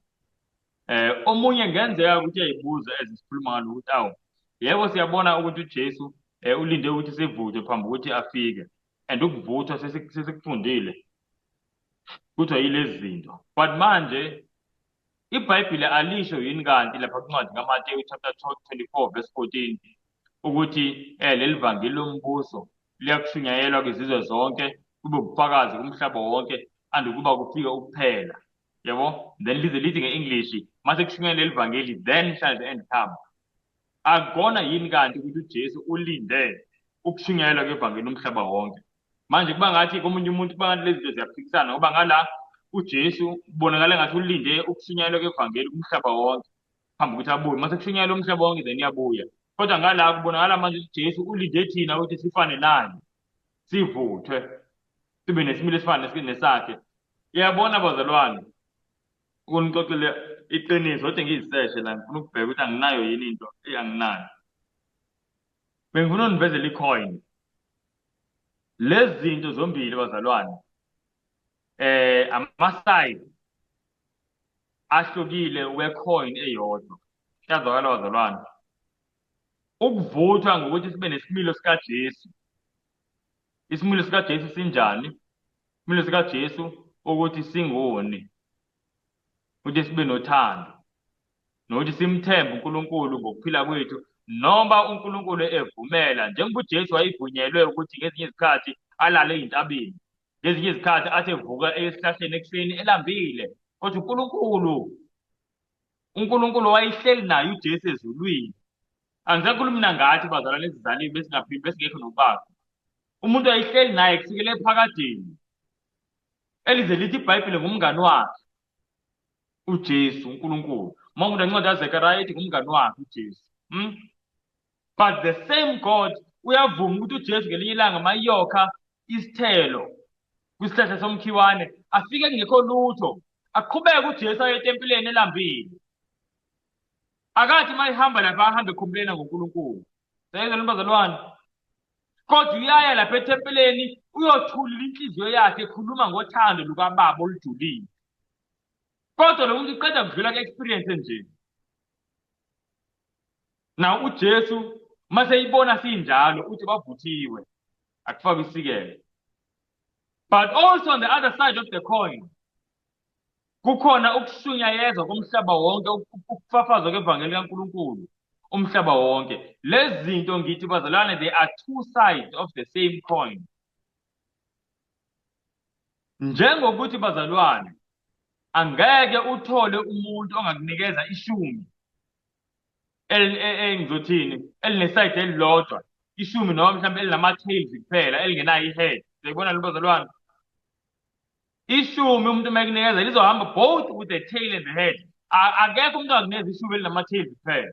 Omunye ngenzeka ukuthi uyayibuza ezisikhuluma ngalo ukuthi awu yebo siyabona ukuthi uJesu ulinde ukuthi sivuthwe phambi ukuthi afike, and ukuvuthwa sesikufundile kuthiwa yilezi zinto, but manje iBhayibheli alisho yini kanti lapha kwincwadi kaMateyu chapter 24 verse 14 ukuthi leli vangeli lombuso liyakushunyayelwa kwizizwe zonke, kube ubufakazi kumhlaba wonke, and ukuba kufike ukuphela, yabo? Then lize lithi nge-English mase kushunyayelwa leli vangeli, then shall the end come. Akukona yini kanti ukuthi uJesu ulinde ukushunyayelwa kwevangeli umhlaba wonke? Manje kuba ngathi komunye umuntu kuba ngathi lezi zinto ziyaphikisana, ngoba ngala uJesu kubonakala ngathi ulinde ukushunyayelwa kwevangeli kumhlaba wonke phambi ukuthi abuye. Mase kushunyayelwa umhlaba wonke then uyabuya. Kodwa ngala kubonakala manje uJesu ulinde thina ukuthi sifane naye, sivuthwe, sibe nesimilo esifana nesakhe. Uyabona bazalwane, ukunixoxele iqiniso kodwa ngiyiseshe la, ngifuna ukubheka ukuthi anginayo yini into anginayo. Bengifuna univezele i-coin. Lezi zinto zombili bazalwane, ama-side ahlukile we-coin eyodwa. Kuyazwakala bazalwane? Ukuvuthwa ngokuthi sibe nesimilo sikaJesu. Isimilo sikaJesu sinjani? Isimilo sikaJesu ukuthi singoni, ukuthi sibe nothando, nokuthi simthembe uNkulunkulu ngokuphila kwethu, noma uNkulunkulu evumela, njengoba uJesu wayevunyelwe ukuthi ngezinye izikhathi alale ey'ntabeni, ngezinye izikhathi athi evuka esihlahleni ekuseni elambile, kodwa uNkulunkulu wayehleli naye uJesu ezulwini. Angisakhulumi nangathi bazalwane ezizalini besingaphili besingekho nobaba. Umuntu wayehleli naye kusukela ephakadeni, elize lithi iBhayibheli ngumngani wakhe uJesu uNkulunkulu. Uma ufunda incwadi kaZechariah ithi ngumngani wakhe uJesu. But the same God uyavuma ukuthi uJesu ngelinye ilanga mayokha isithelo kwisihlahla somkhiwane afike kungekho lutho, aqhubeke uJesu aye etempileni elambile. Akathi mayihamba lapha ahambe ecomplaina ngoNkulunkulu. Siyayizwa bazalwane? Kodwa uyaya lapha ethempeleni uyothulula inhliziyo yakhe ekhuluma ngothando lukaBaba olujulile. Kodwa lo muntu uqeda kudlula ku-experience nje. Now uJesu maseyibona sinjalo uthi bavuthiwe, akufakwe isikelo. But also on the other side of the coin kukhona ukushunyayezwa komhlaba wonke, ukufafazwa kwevangeli kaNkulunkulu umhlaba wonke. Lezi zinto ngithi bazalwane, they are two sides of the same coin. Njengokuthi bazalwane, angeke uthole umuntu ongakunikeza ishumi engizothini elineside elilodwa, ishumi noma mhlawumbe elinama-tails kuphela, elingenayo i-head. Siyayibona lo bazalwane? Ishumi umuntu uma ekunikeza lizohamba both with the tail and the head. Akekho umuntu ongakunikeza ishumi elinama-tails kuphela.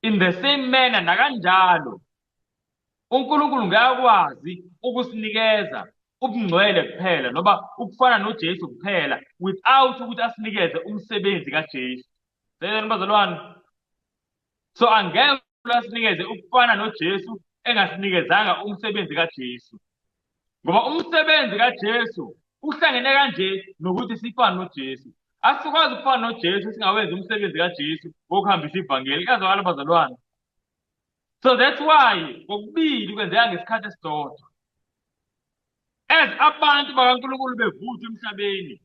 In the same manner, nakanjalo uNkulunkulu ngeke akwazi ukusinikeza ubungcwele kuphela noma ukufana noJesu kuphela without ukuthi asinikeze umsebenzi kaJesu. Seyizani bazalwane? So angeke asinikeze ukufana noJesu engasinikezanga umsebenzi kaJesu, ngoba umsebenzi kaJesu uhlangene kanje nokuthi sifane noJesu. Asikwazi ukufana noJesu singawenzi umsebenzi kaJesu wokuhambisa ivangeli. Kuyazwakala bazalwane? So that's why kokubili kwenzeka ngesikhathi esisodwa. As abantu bakaNkulunkulu bevuthwa emhlabeni,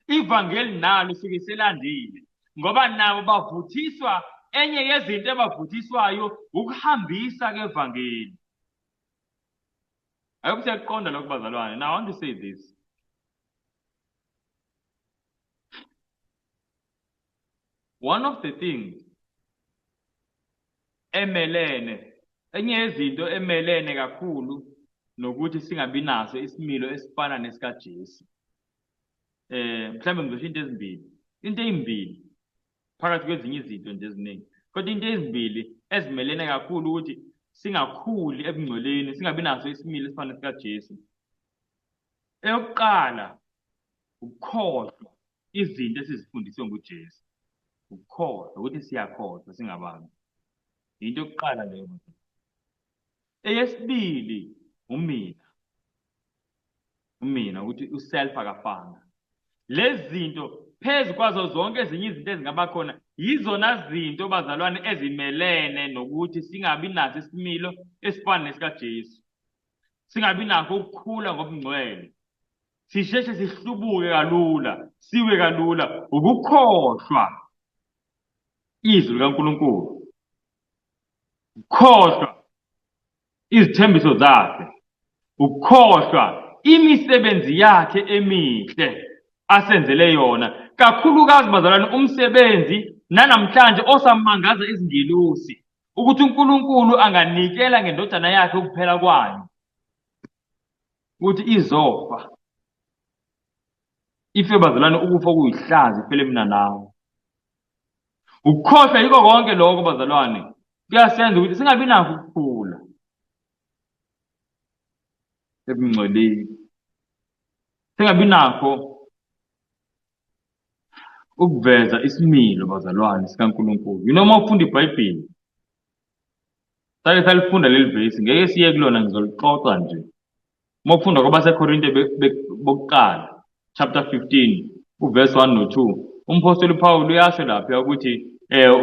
ivangeli nalo suke selandile, ngoba nabo bavuthiswa. Enye yezinto ebavuthiswayo ukuhambisa kevangeli. I hope siyakuqonda lokhu bazalwane. Now I want to say this. One of the things emelene, enye yezinto emelene kakhulu nokuthi singabi naso isimilo esifana nesikaJesu. Mhlawumbe ngizosho into ezimbili. Into ezimbili phakathi kwezinye izinto nje eziningi. Kodwa into ezimbili ezimelene kakhulu ukuthi singakhuli ebungcweleni, singabi naso isimilo esifana sikaJesu. Eyokuqala, ukukhohlwa izinto esizifundiswe nguJesu. Ukukhohlwa ukuthi siyakhohlwa singabantu. Into yokuqala leyo. Eyesibili, umina. Umina ukuthi uself akafanga. Lezi zinto phezu kwazo zonke ezinye izinto ezingaba khona yizona zinto bazalwane ezimelene nokuthi singabi naso isimilo esifana nesikaJesu. Singabi nakho ukukhula ngobungcwele. Sisheshe sihlubuke kalula, siwe kalula ukukhohlwa izwi likaNkulunkulu. Ukukhohlwa izithembiso zakhe, ukukhohlwa imisebenzi yakhe emihle asenzele yona, kakhulukazi bazalwane umsebenzi nanamhlanje osamangaza izingelosi ukuthi uNkulunkulu anganikela ngendodana yakhe ukuphela kwayo ukuthi izofa ife bazalwane ukufa okuyihlazo ifele mina nawe. Ukukhohlwa yiko konke lokho bazalwane kuyasenza ukuthi singabi nakho ukukhula ebungcweleni, singabi nakho ukuveza isimilo bazalwane sikaNkulunkulu. You know, uma ufunda iBhayibheli, sake salifunda leli vesi, ngeke siye kulona, ngizolixoxa nje. Uma ufunda kwabaseKorinte bokuqala chapter 15 uverse 1 no 2, umphostoli uPaul uyasho lapha ukuthi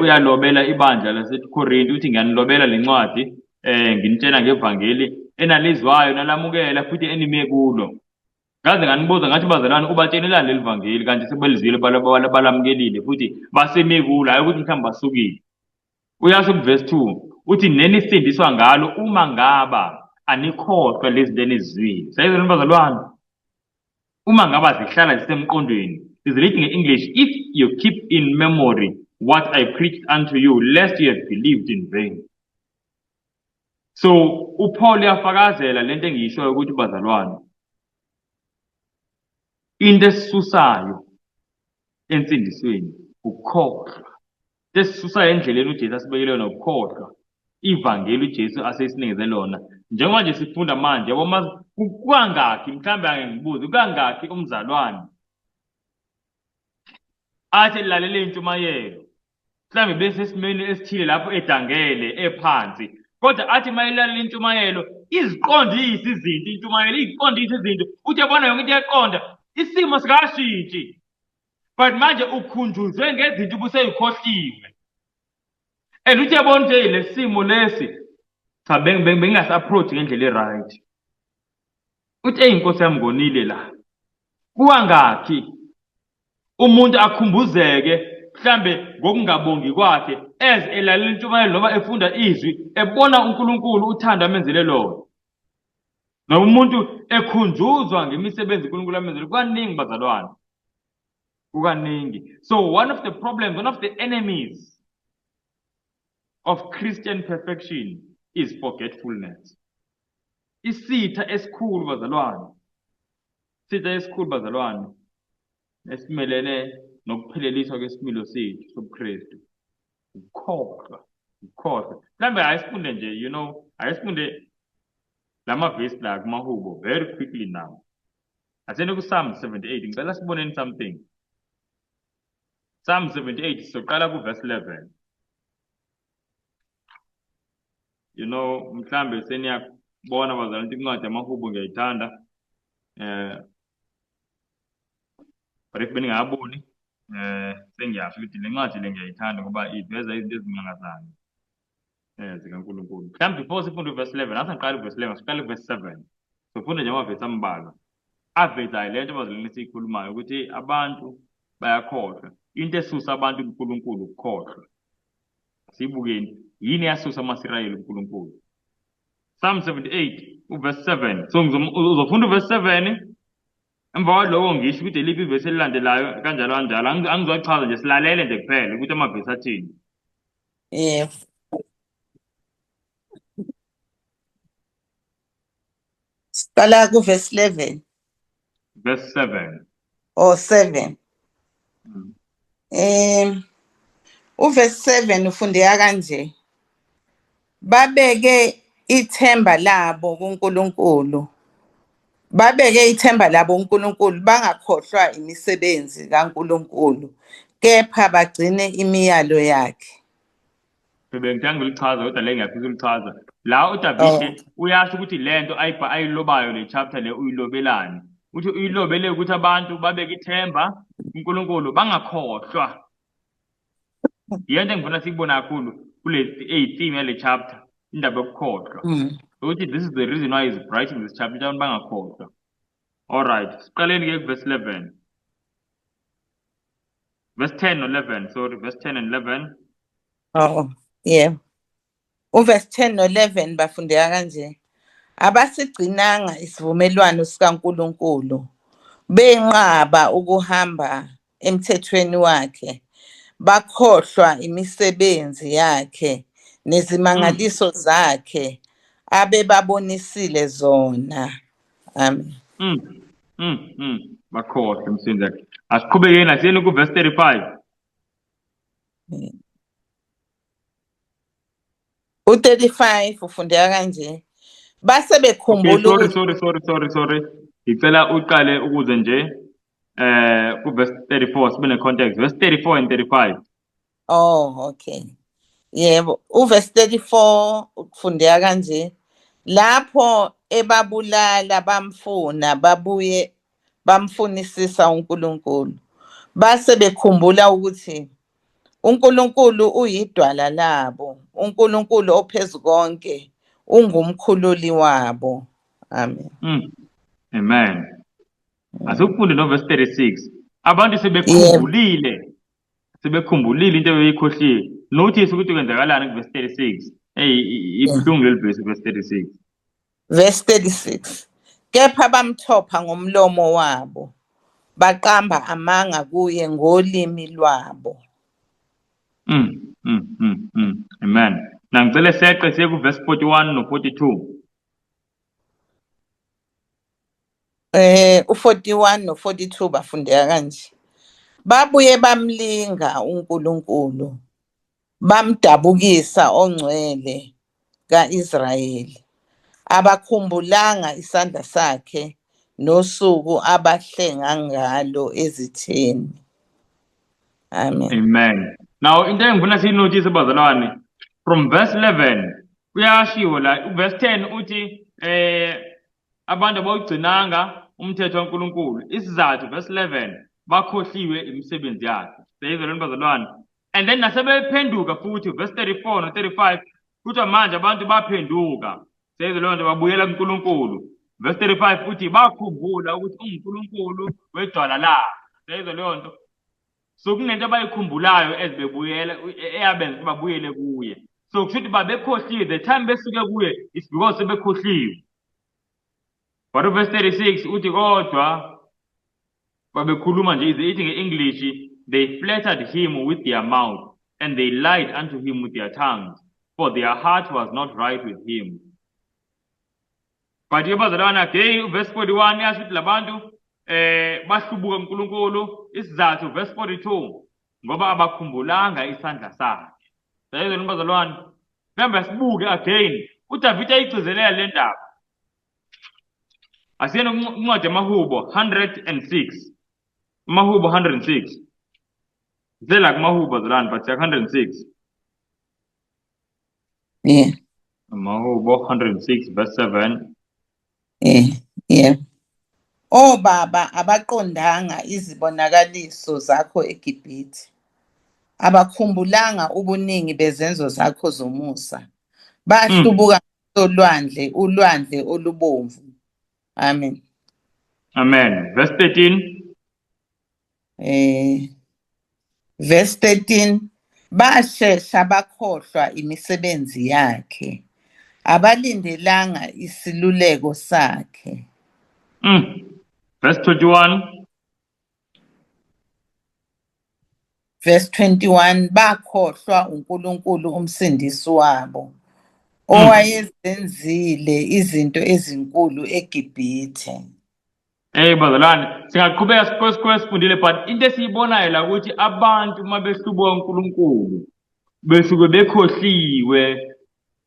uyalobela ibandla laseKorinte, uthi ngiyanilobela lencwadi nginitshela ngevangeli enalizwayo nalamukela futhi enime kulo. Ngaze nganibuza ngathi bazalwane ubatshenelani leli vangeli kanti sebelizwile balamukelile futhi baseme kulo, hayi ukuthi mhlawumbe basukile. Uyasho kuvesi 2 uthi nenisindiswa ngalo uma ngaba anikhohlwa lezi zinto enizizwile. Sayizwa bazalwane? Uma ngaba zihlala zisemqondweni. Is written in English, if you keep in memory what I preached unto you, lest you have believed in vain. So uPaul uyafakazela lento engiyishoyo ukuthi bazalwane, into esisusayo ensindisweni ukukhohlwa, into esisusayo endleleni uJesu asibekele yona ukukhohlwa ivangeli uJesu asesinikeze lona. Njengoba nje sifunda manje, yabo, kukangakhi, mhlawumbe ake ngibuze, kukangakhi umzalwane athi elalela intshumayelo, mhlawumbe besesimeni esithile lapho edangele ephansi, kodwa athi uma elalela intshumayelo iziqondise izinto, intshumayelo iziqondise izinto, uthi yabona yonke into iyaqonda, isimo sikashintshi, but manje ukhunjuzwe ngezinto ubuseyikhohliwe, and uthi yabona ukuthi le simo lesi cha bengingasi-approach ngendlela e-right. Uthi eyi Nkosi yami ngonile la. Kuwangakhi umuntu akhumbuzeke mhlambe ngokungabongi kwakhe as elalela intshumayelo noma efunda izwi ebona uNkulunkulu uthando amenzele lona. Noma umuntu ekhunjuzwa ngemisebenzi uNkulunkulu amenzele kukaningi bazalwane. Kukaningi. So one of the problems, one of the enemies of Christian perfection is forgetfulness. Isitha esikhulu bazalwane, isitha esikhulu bazalwane esimelene nokupheleliswa kwesimilo sethu sobuKristu ukukhohlwa, ukukhohlwa. Mhlawumbe ake sifunde nje, you know, ake sifunde lamavesi la kumahubo very quickly now. Asene ku-Psalm 78, ngicela siboneni something. Psalm 78 sizoqala ku-verse 11. You know, mhlambe seniyabona bazalwane ukuthi incwadi yamahubo ngiyayithanda. But if beningaboni, sengiyasho ukuthi le ncwadi le ngiyayithanda ngoba iveza izinto ezimangazayo zikaNkulunkulu. Mhlawumbe before sifunde uverse 11, asingiqali uverse 11, siqale uverse 7. Sifunde nje amavesi ambalwa avezayo le nto bazalwane esiyikhulumayo ukuthi abantu bayakhohlwa. Into esusa abantu kuNkulunkulu ukukhohlwa. Siyibukeni yini eyasusa amaSirayeli kuNkulunkulu. Psalm 78 uverse 7. So uzofunda uverse 7, emva kwaloko ngisho ukuthi eliphi ivesi elilandelayo kanjalo kanjalo. Angizochaza nje, silalele nje kuphela ukuthi amavesi athini. Yebo. Siqala kuverse 11. Verse 7. Or 7. Uverse 7 ufundeka kanje. Babeke Ithemba labo kuNkulunkulu. Babeke ithemba labo kuNkulunkulu bangakhohlwa imisebenzi kaNkulunkulu kepha bagcine imiyalo yakhe. Bengithanda ukulichaza kodwa le ngiyafisa ukulichaza. La uDavide uyasho ukuthi lento ayilobayo le chapter le uyilobelani. Uthi uyilobele ukuthi abantu babeke ithemba kuNkulunkulu bangakhohlwa. Yento engifuna sikubona kakhulu kule eyi-theme yale chapter, indaba yokukhohlwa. Ukuthi this is the reason why he's writing this chapter, ukuthi abantu bangakhohlwa. All right, siqaleni ke verse 11. Verse 10 no 11, sorry, verse 10 and 11. Oh, yeah. Uverse 10 no 11 bafundeka kanje. Abasigcinanga isivumelwano sikaNkulunkulu, benqaba ukuhamba emthethweni wakhe, bakhohlwa imisebenzi yakhe nezimangaliso zakhe abebabonisile zona. Amen. Bakhohlwa imisebenzi yakhe. Asiqhubekeni asiyeni ku verse 35. U35 ufundeka kanje. Base bekhumbula Okay, sorry, sorry, sorry, sorry, sorry. Ngicela uqale ukuze nje ku verse 34 sibe ne context. Verse 34 and 35. Oh, okay. Yebo, uverse 34 ukufundeka kanje. Lapho ebabulala bamfuna babuye bamfunisisa uNkulunkulu. Base bekhumbula ukuthi uNkulunkulu uyidwala labo, uNkulunkulu ophezukonke ungumkhululi wabo. Amen. Amen. Asikufunde no verse 36. Abantu sebekhumbulile. Sebekhumbulile into ebeyikhohliwe. Notice ukuthi kwenzakalani ku verse 36. Hey, ibuhlungu leli verse, verse 36. Verse 36. Kepha bamthopha ngomlomo wabo, baqamba amanga kuye ngolimi lwabo. Amen. Na ngicela seqe siye ku verse 41 no 42. U41 no 42 bafundeka kanje. Babuye bamlinga uNkulunkulu, bamdabukisa ongcwele kaIsrayeli. Abakhumbulanga isandla sakhe nosuku abahlenga ngalo ezitheni. Amen. Amen. Now into engifuna siyinotice bazalwane from verse 11 kuyashiwo la verse 10 uthi abantu abawugcinanga umthetho kaNkulunkulu. Isizathu verse 11 bakhohliwe imisebenzi yakhe. Siyizwa lento bazalwane. And then nasebephenduka futhi verse 34 no 35 kuthiwa manje abantu baphenduka. Siyizwa leyo nto babuyela kuNkulunkulu. Verse 35 uthi bakhumbula ukuthi unguNkulunkulu wedwala labo. Siyizwa leyo nto. So kunento abayikhumbulayo ezibebuyela eyabenza ukuthi babuyele kuye. So kusho ukuthi babekhohliwe the time besuke kuye it's because sebekhohliwe. But verse 36 uthi kodwa babekhuluma nje ithi nge-English they flattered him with their mouth and they lied unto him with their tongues, for their heart was not right with him. But ke bazalwane again verse 41 yasho ukuthi labantu bahlubuka uNkulunkulu. Isizathu verse 42 ngoba abakhumbulanga isandla sakhe. Sayizwa bazalwane, mhlawumbe sibuke again uDavide ayigcizelela le ndaba. Asiyeni incwadi yamaHubo 106. AmaHubo 106. Sisela kumaHubo bazalwane but siya 106. Yeah. AmaHubo 106 verse 7. Yeah. Obaba abaqondanga izibonakaliso zakho eGibhithe. Abakhumbulanga ubuningi bezenzo zakho zomusa. Bahlubuka olwandle, ulwandle olubomvu. Amen. Amen. Verse 13. Verse 13 bashesha bakhohlwa imisebenzi yakhe, abalindelanga isiluleko sakhe. Verse 21. Verse 21 bakhohlwa uNkulunkulu umsindisi wabo, owayezenzile izinto ezinkulu eGibhithe. Hey bazalwane, singaqhubeka siqhubeke sifundile but into esiyibonayo la ukuthi abantu uma behlubuka uNkulunkulu besuke bekhohliwe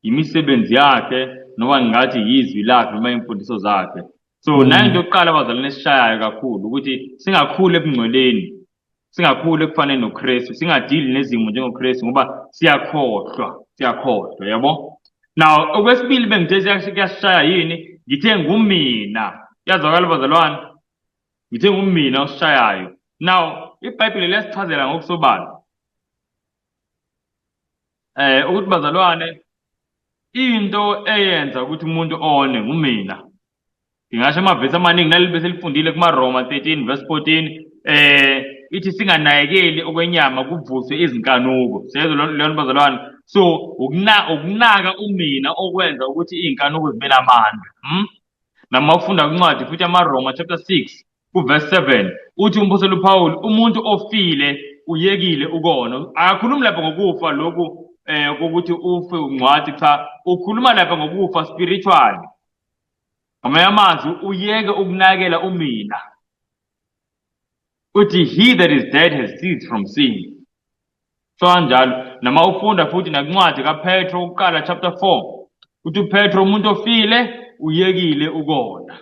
imisebenzi yakhe Noma ngingathi yizwi lakhe noma imfundiso zakhe. So nayo into yokuqala abazalwane esishayayo kakhulu ukuthi singakhuli ebungcweleni, singakhuli ekufaneni noKristu, singadili nezimo njengoKristu ngoba siyakhohlwa, siyakhohlwa, yabo. Now okwesibili bengithe kuyasishaya yini? Ngithe ngumina. Kuyazwakala bazalwane? Ngithe ngumina osishayayo. Now iBhayibheli liyasichazela ngokusobala ukuthi bazalwane into eyenza ukuthi umuntu one ngumina. Ngingasho amavesi amaningi naleli bese lifundile kumaRoma 13 verse 14 ithi singanakekeli okwenyama kuvuswe izinkanuko. Siyezwa leyo bazalwane. So ukunaka umina okwenza ukuthi izinkanuko zibe namandla. Noma ufunda incwadi futhi amaRoma chapter 6 kuverse 7 uthi umphostoli uPaul umuntu ofile uyekile ukona. Akakhulumi lapha ngokufa lokhu kokuthi ufe ungcwathi, cha, ukhuluma lapha ngokufa spiritually. Ngamanye amazwi uyeke ukunakela umina. Uthi he that is dead has ceased from sin. So kanjalo noma ufunda futhi nakuncwadi kaPetro ukuqala chapter 4 uthi uPetro umuntu ofile uyekile ukona.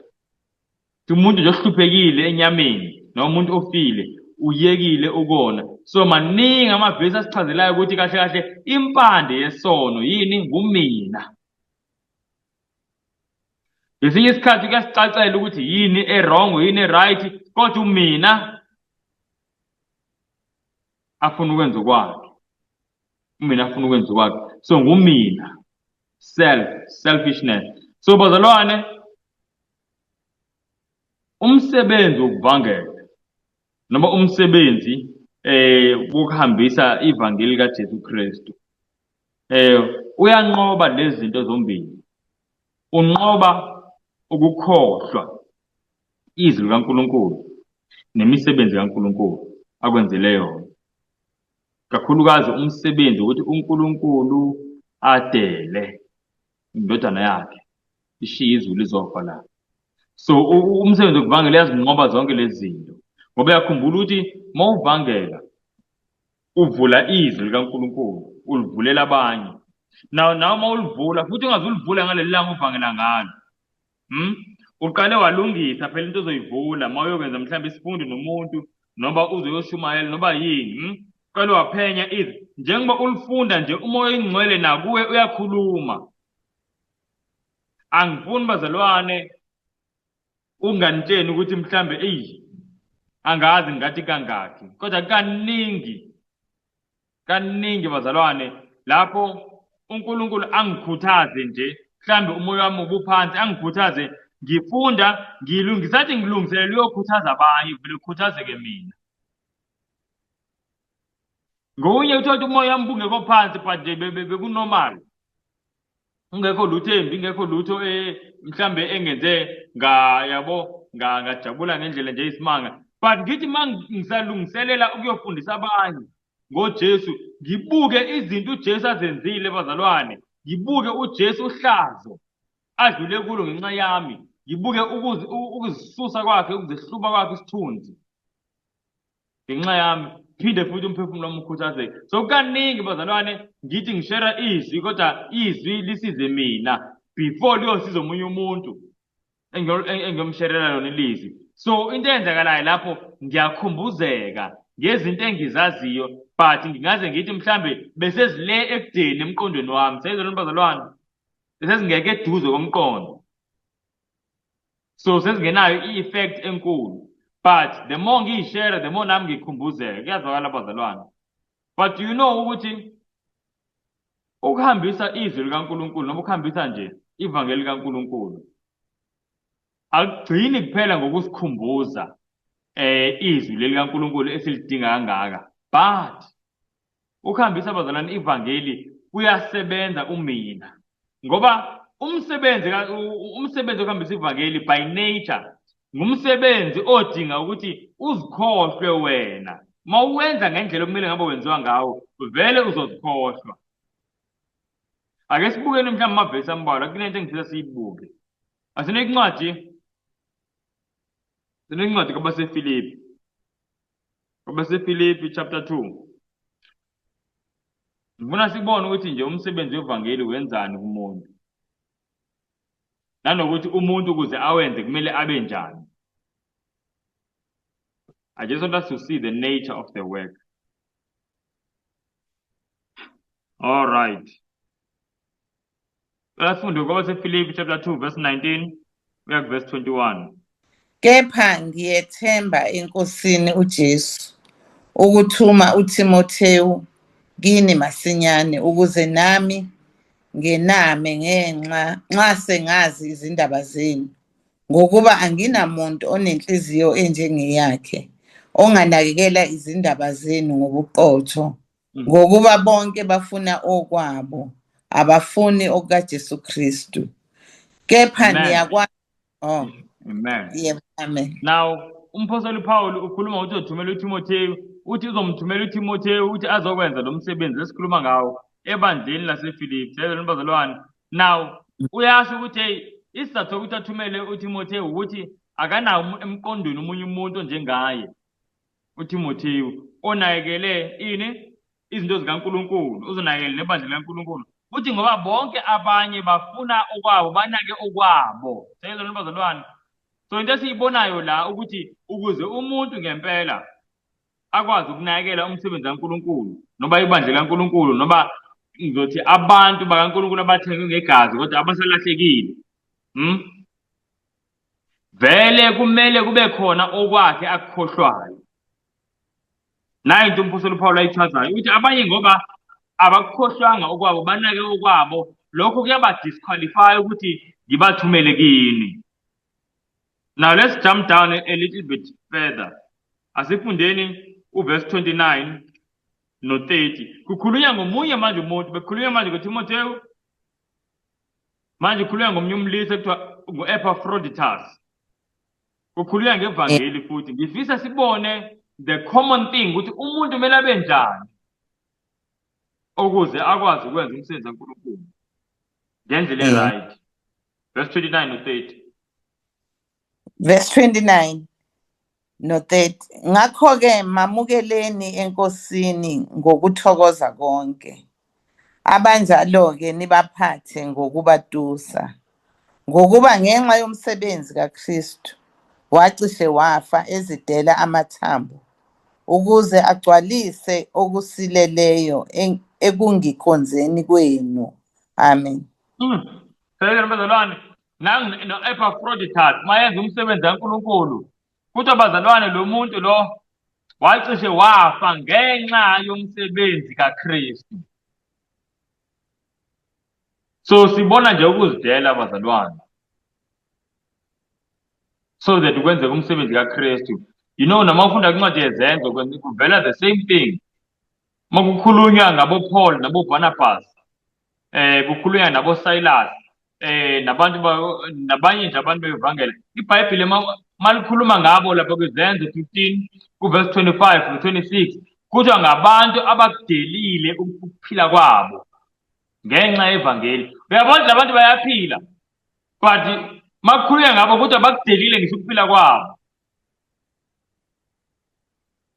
Umuntu nje ohluphekile enyameni noma umuntu ofile uyekile ukona. So maningi amavesi asichazelayo ukuthi kahle kahle impande yesono yini? Ngumina. Ngesinye isikhathi kuyasicacela ukuthi yini e-wrong yini e-right, kodwa umina afuna ukwenza okwakhe, umina afuna ukwenza okwakhe. So ngumina, self, selfishness. So bazalwane, umsebenzi wokuvangela noma umsebenzi wokuhambisa ivangeli kaJesu Kristu uyanqoba lezi zinto zombili. Unqoba ukukhohlwa izwi likaNkulunkulu nemisebenzi kaNkulunkulu akwenzele yona, kakhulukazi umsebenzi ukuthi uNkulunkulu adele indodana yakhe ishiye izulu izofa la. So umsebenzi wokuvangela uyazinqoba zonke lezi zinto, ngoba uyakhumbula ukuthi uma uvangela uvula izwi likaNkulunkulu ulivulela abanye. Naw nawe uma ulivula futhi ungazulivula ngaleli langa uvangela ngalo. Uqale walungisa phela into ozoyivula uma uyokwenza mhlawumbe isifundo nomuntu noma uzoyoshumayela noma yini. Uqale waphenya izwi njengoba ulifunda nje umoya oyingcwele nakuwe uyakhuluma. Angifuni bazalwane unganitsheni ukuthi mhlambe eyi angazi ngathi kangaki, kodwa kaningi kaningi bazalwane lapho uNkulunkulu angikhuthaze nje, mhlambe umoya wami ubuphansi, angikhuthaze ngifunda ngilungisa, athi ngilungiselela uyokhuthaza abanye, vele kukhuthazeke mina. Ngokunye uthola ukuthi umoya wami bungekho phansi but nje bekunormal, ungekho lutho embi, ingekho lutho mhlambe engenze yabo ngajabula ngendlela nje isimanga, but ngithi uma ngisalungiselela ukuyofundisa abanye ngoJesu, ngibuke izinto uJesu azenzile bazalwane, ngibuke uJesu uhlazo adlule kulo ngenxa yami, ngibuke ukuzisusa kwakhe, ukuzihluba kwakhe isithunzi ngenxa yami, phinde futhi umphefumulo wami ukhuthazeke. So kaningi bazalwane ngithi ngishare izwi, kodwa izwi lisize mina before liyosiza omunye umuntu engiyomsherela lona ilizwi. So into eyenzakalayo lapho ngiyakhumbuzeka ngezinto engizaziyo, but ngingaze ngithi mhlambe besezile ekudeni emqondweni wami, seyizona bazalwane besezingeke eduze komqondo, so sezingenayo i-effect enkulu, but the more ngiyishare the more nami ngikhumbuzeka. Kuyazwakala bazalwane? But you know ukuthi ukuhambisa izwi likaNkulunkulu noma ukuhambisa nje ivangeli likaNkulunkulu akugcini kuphela ngokusikhumbuza izwi leli kaNkulunkulu esilidinga kangaka, but ukuhambisa bazalwane ivangeli kuyasebenza umina, ngoba umsebenzi wokuhambisa ivangeli by nature ngumsebenzi odinga ukuthi uzikhohlwe wena. Uma uwenza ngendlela okumele ngabe wenziwa ngawo, vele uzozikhohlwa. Ake sibukeni mhlawumbe amavesi ambalwa kunento engifisa siyibuke. Asinencwadi, sinencwadi kwabaseFilipi, kwabaseFilipi chapter 2. Ngifuna sibone ukuthi nje umsebenzi wevangeli wenzani kumuntu. Nanokuthi umuntu ukuze awenze kumele abe njani. I just want us to see the nature of the work. All right. Sifunde kwabaseFilipi chapter 2 verse 19 kuya verse 21. Kepha ngiyethemba eNkosini uJesu ukuthuma uThimothewu kini masinyane ukuze nami ngename ngenxa nxa sengazi izindaba zenu ngokuba anginamuntu onenhliziyo enjengeyakhe onganakekela izindaba zenu ngobuqotho ngokuba bonke bafuna okwabo abafuni okukaJesu Kristu kepha niyakwazi oh amen yebo amen. Now umphostoli uPaul ukhuluma ukuthi uzothumela uTimothewu, uthi uzomthumela uTimothewu ukuthi azokwenza lo msebenzi esikhuluma ngawo ebandleni laseFilipi. Siyezwa bazalwane. Now uyasho ukuthi hey isizathu sokuthi athumele uTimothewu ukuthi akanawo emqondweni omunye umuntu onjengaye uTimothewu onakekele ini izinto zikaNkulunkulu, uzonakekela nebandla likaNkulunkulu. Uthi ngoba bonke abanye bafuna okwabo, banake okwabo. Siyezwa bazalwane. So into esiyibonayo la ukuthi ukuze umuntu ngempela akwazi ukunakekela umsebenzi kaNkulunkulu noma ibandla likaNkulunkulu noma ngizothi abantu bakaNkulunkulu abathengwe ngegazi kodwa abasalahlekile Vele kumele kube khona okwakhe akukhohlwayo. Nayo into umphostoli uPaul ayichazayo ukuthi abanye ngoba abakukhohlwanga okwabo banake okwabo lokho kuyaba-disqualify ukuthi ngibathumele kini. Now let's jump down a little bit further. Asifundeni uverse 29 no-30. Kukhulunywa ngomunye manje umuntu, bekukhulunywa manje ngoTimothewu, manje kukhulunywa ngomunye umlisa ekuthiwa ngu-Epaphroditus. Kukhulunywa ngevangeli futhi. Ngifisa sibone the common thing ukuthi umuntu kumele abe njani ukuze akwazi ukwenza umsebenzi kaNkulunkulu ngendlela e-right. Verse 29 no-30. Verse 29 no-30. Ngakho-ke mamukeleni eNkosini ngokuthokoza konke. Abanjalo-ke nibaphathe ngokubatusa. Ngokuba ngenxa yomsebenzi kaKristu wacishe wafa ezidela amathambo ukuze agcwalise okusileleyo ekungikhonzeni kwenu. Amen. Seyizwa bazalwane, no-Epaphroditus mayenza umsebenzi kaNkulunkulu. Kuthiwa bazalwane lo muntu lo wacishe wafa ngenxa yomsebenzi kaKristu. So sibona nje ukuzidela bazalwane so that kwenzeke umsebenzi kaKristu. You know noma ufunda kwincwadi yeZenzo kuvela the same thing. Uma kukhulunywa ngabo Paul nabo Barnabas kukhulunywa nabo Silas nabantu nabanye nje abantu bevangeli, iBhayibheli malikhuluma ngabo lapha kwiZenzo 15 kuverse 25 no 26 kuthiwa ngabantu abakudelile ukuphila kwabo ngenxa yevangeli. Uyabona labantu bayaphila but makukhulunywa ngabo kuthiwa bakudelile ngisho ukuphila kwabo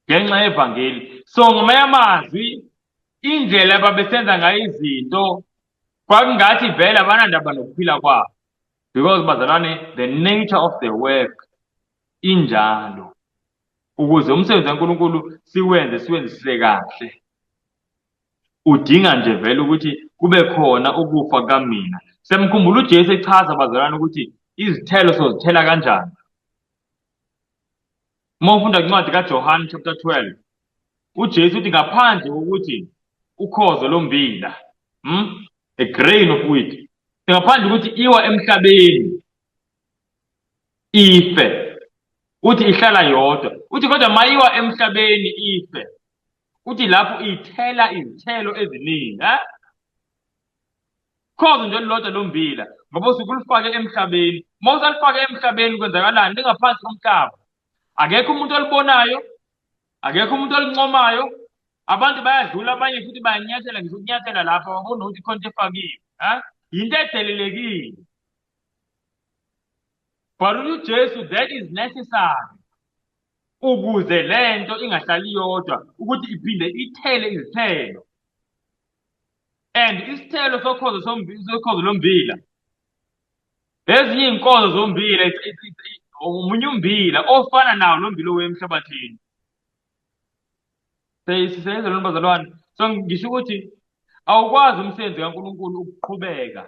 ngenxa yevangeli. So ngamanye amazwi indlela ababesenza ngayo izinto kwakungathi vele abanandaba nokuphila kwabo, because bazalwane the nature of the work injalo. Ukuze umsebenzi kaNkulunkulu siwenze siwenzisise kahle udinga nje vele ukuthi kube khona ukufa kamina. Semkhumbula uJesu echaza bazalwane ukuthi izithelo sozithela kanjani. Uma ufunda incwadi kaJohane chapter 12 uJesu uthi ngaphandle kokuthi ukhozo lombila, a grain of wheat, ngaphandle ukuthi iwa emhlabeni ife, uthi ihlala yodwa, uthi kodwa mayiwa emhlabeni ife, uthi lapho ithela izithelo eziningi. Khozo nje olulodwa lombila ngoba usuke ulufake emhlabeni. Uma usalufake emhlabeni kwenzakalani? Lingaphansi komhlaba, akekho umuntu olibonayo, akekho umuntu olincomayo. Abantu bayadlula abanye futhi bayanyathela ngisho ukunyathela lapho babona ukuthi khona into efakiwe. Yinto edelelekile. But uJesu that is necessary ukuze lento ingahlali yodwa ukuthi iphinde ithele izithelo. And isithelo sokhozo sokhozo lombila Ezinye iy'nkonzo zombila, omunye umbila ofana nawo lo mbila owe emhlabathini. Sisebenza lona bazalwane. So ngisho ukuthi awukwazi umsebenzi kaNkulunkulu ukuqhubeka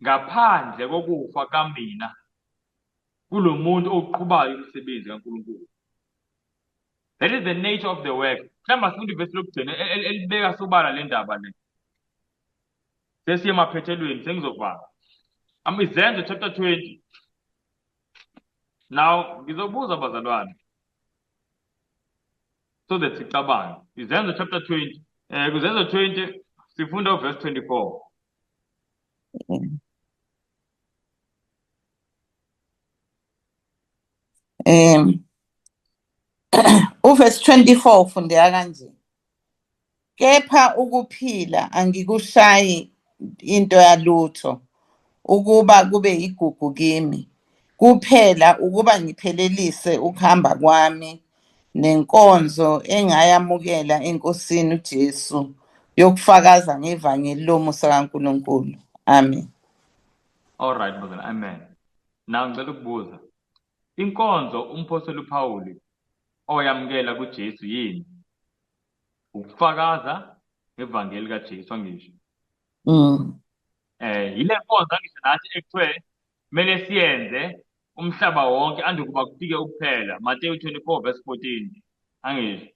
ngaphandle kokufa kamina kulo muntu oqhubayo umsebenzi kaNkulunkulu. That is the nature of the work. Mhlawumbe asifunde ivesi lokugcina elibeka sobala le ndaba le. Sesiye emaphethelweni sengizovala. Izenzo chapter 20. Now ngizobuza bazalwane so that sicabange. Izenzo chapter 20. Kuzenzo 20 sifunda uverse 24. Uverse 24 ufundeka kanje. Kepha ukuphila angikushayi into yalutho ukuba kube yigugu kimi, kuphela ukuba ngiphelelise ukuhamba kwami nenkonzo engayamukela eNkosini uJesu yokufakaza ngevangeli lomusa kaNkulunkulu. Amen. All right, bazalwane, amen. Now ngicela ukubuza. Inkonzo umphostoli uPawuli owayamukela kuJesu yini? Ukufakaza ngevangeli kaJesu angisho. Yile nkonzo angisho nathi ekuthiwe kumele siyenze umhlaba wonke andukuba kufike ukuphela. Mateyu 24 verse 14 angisho.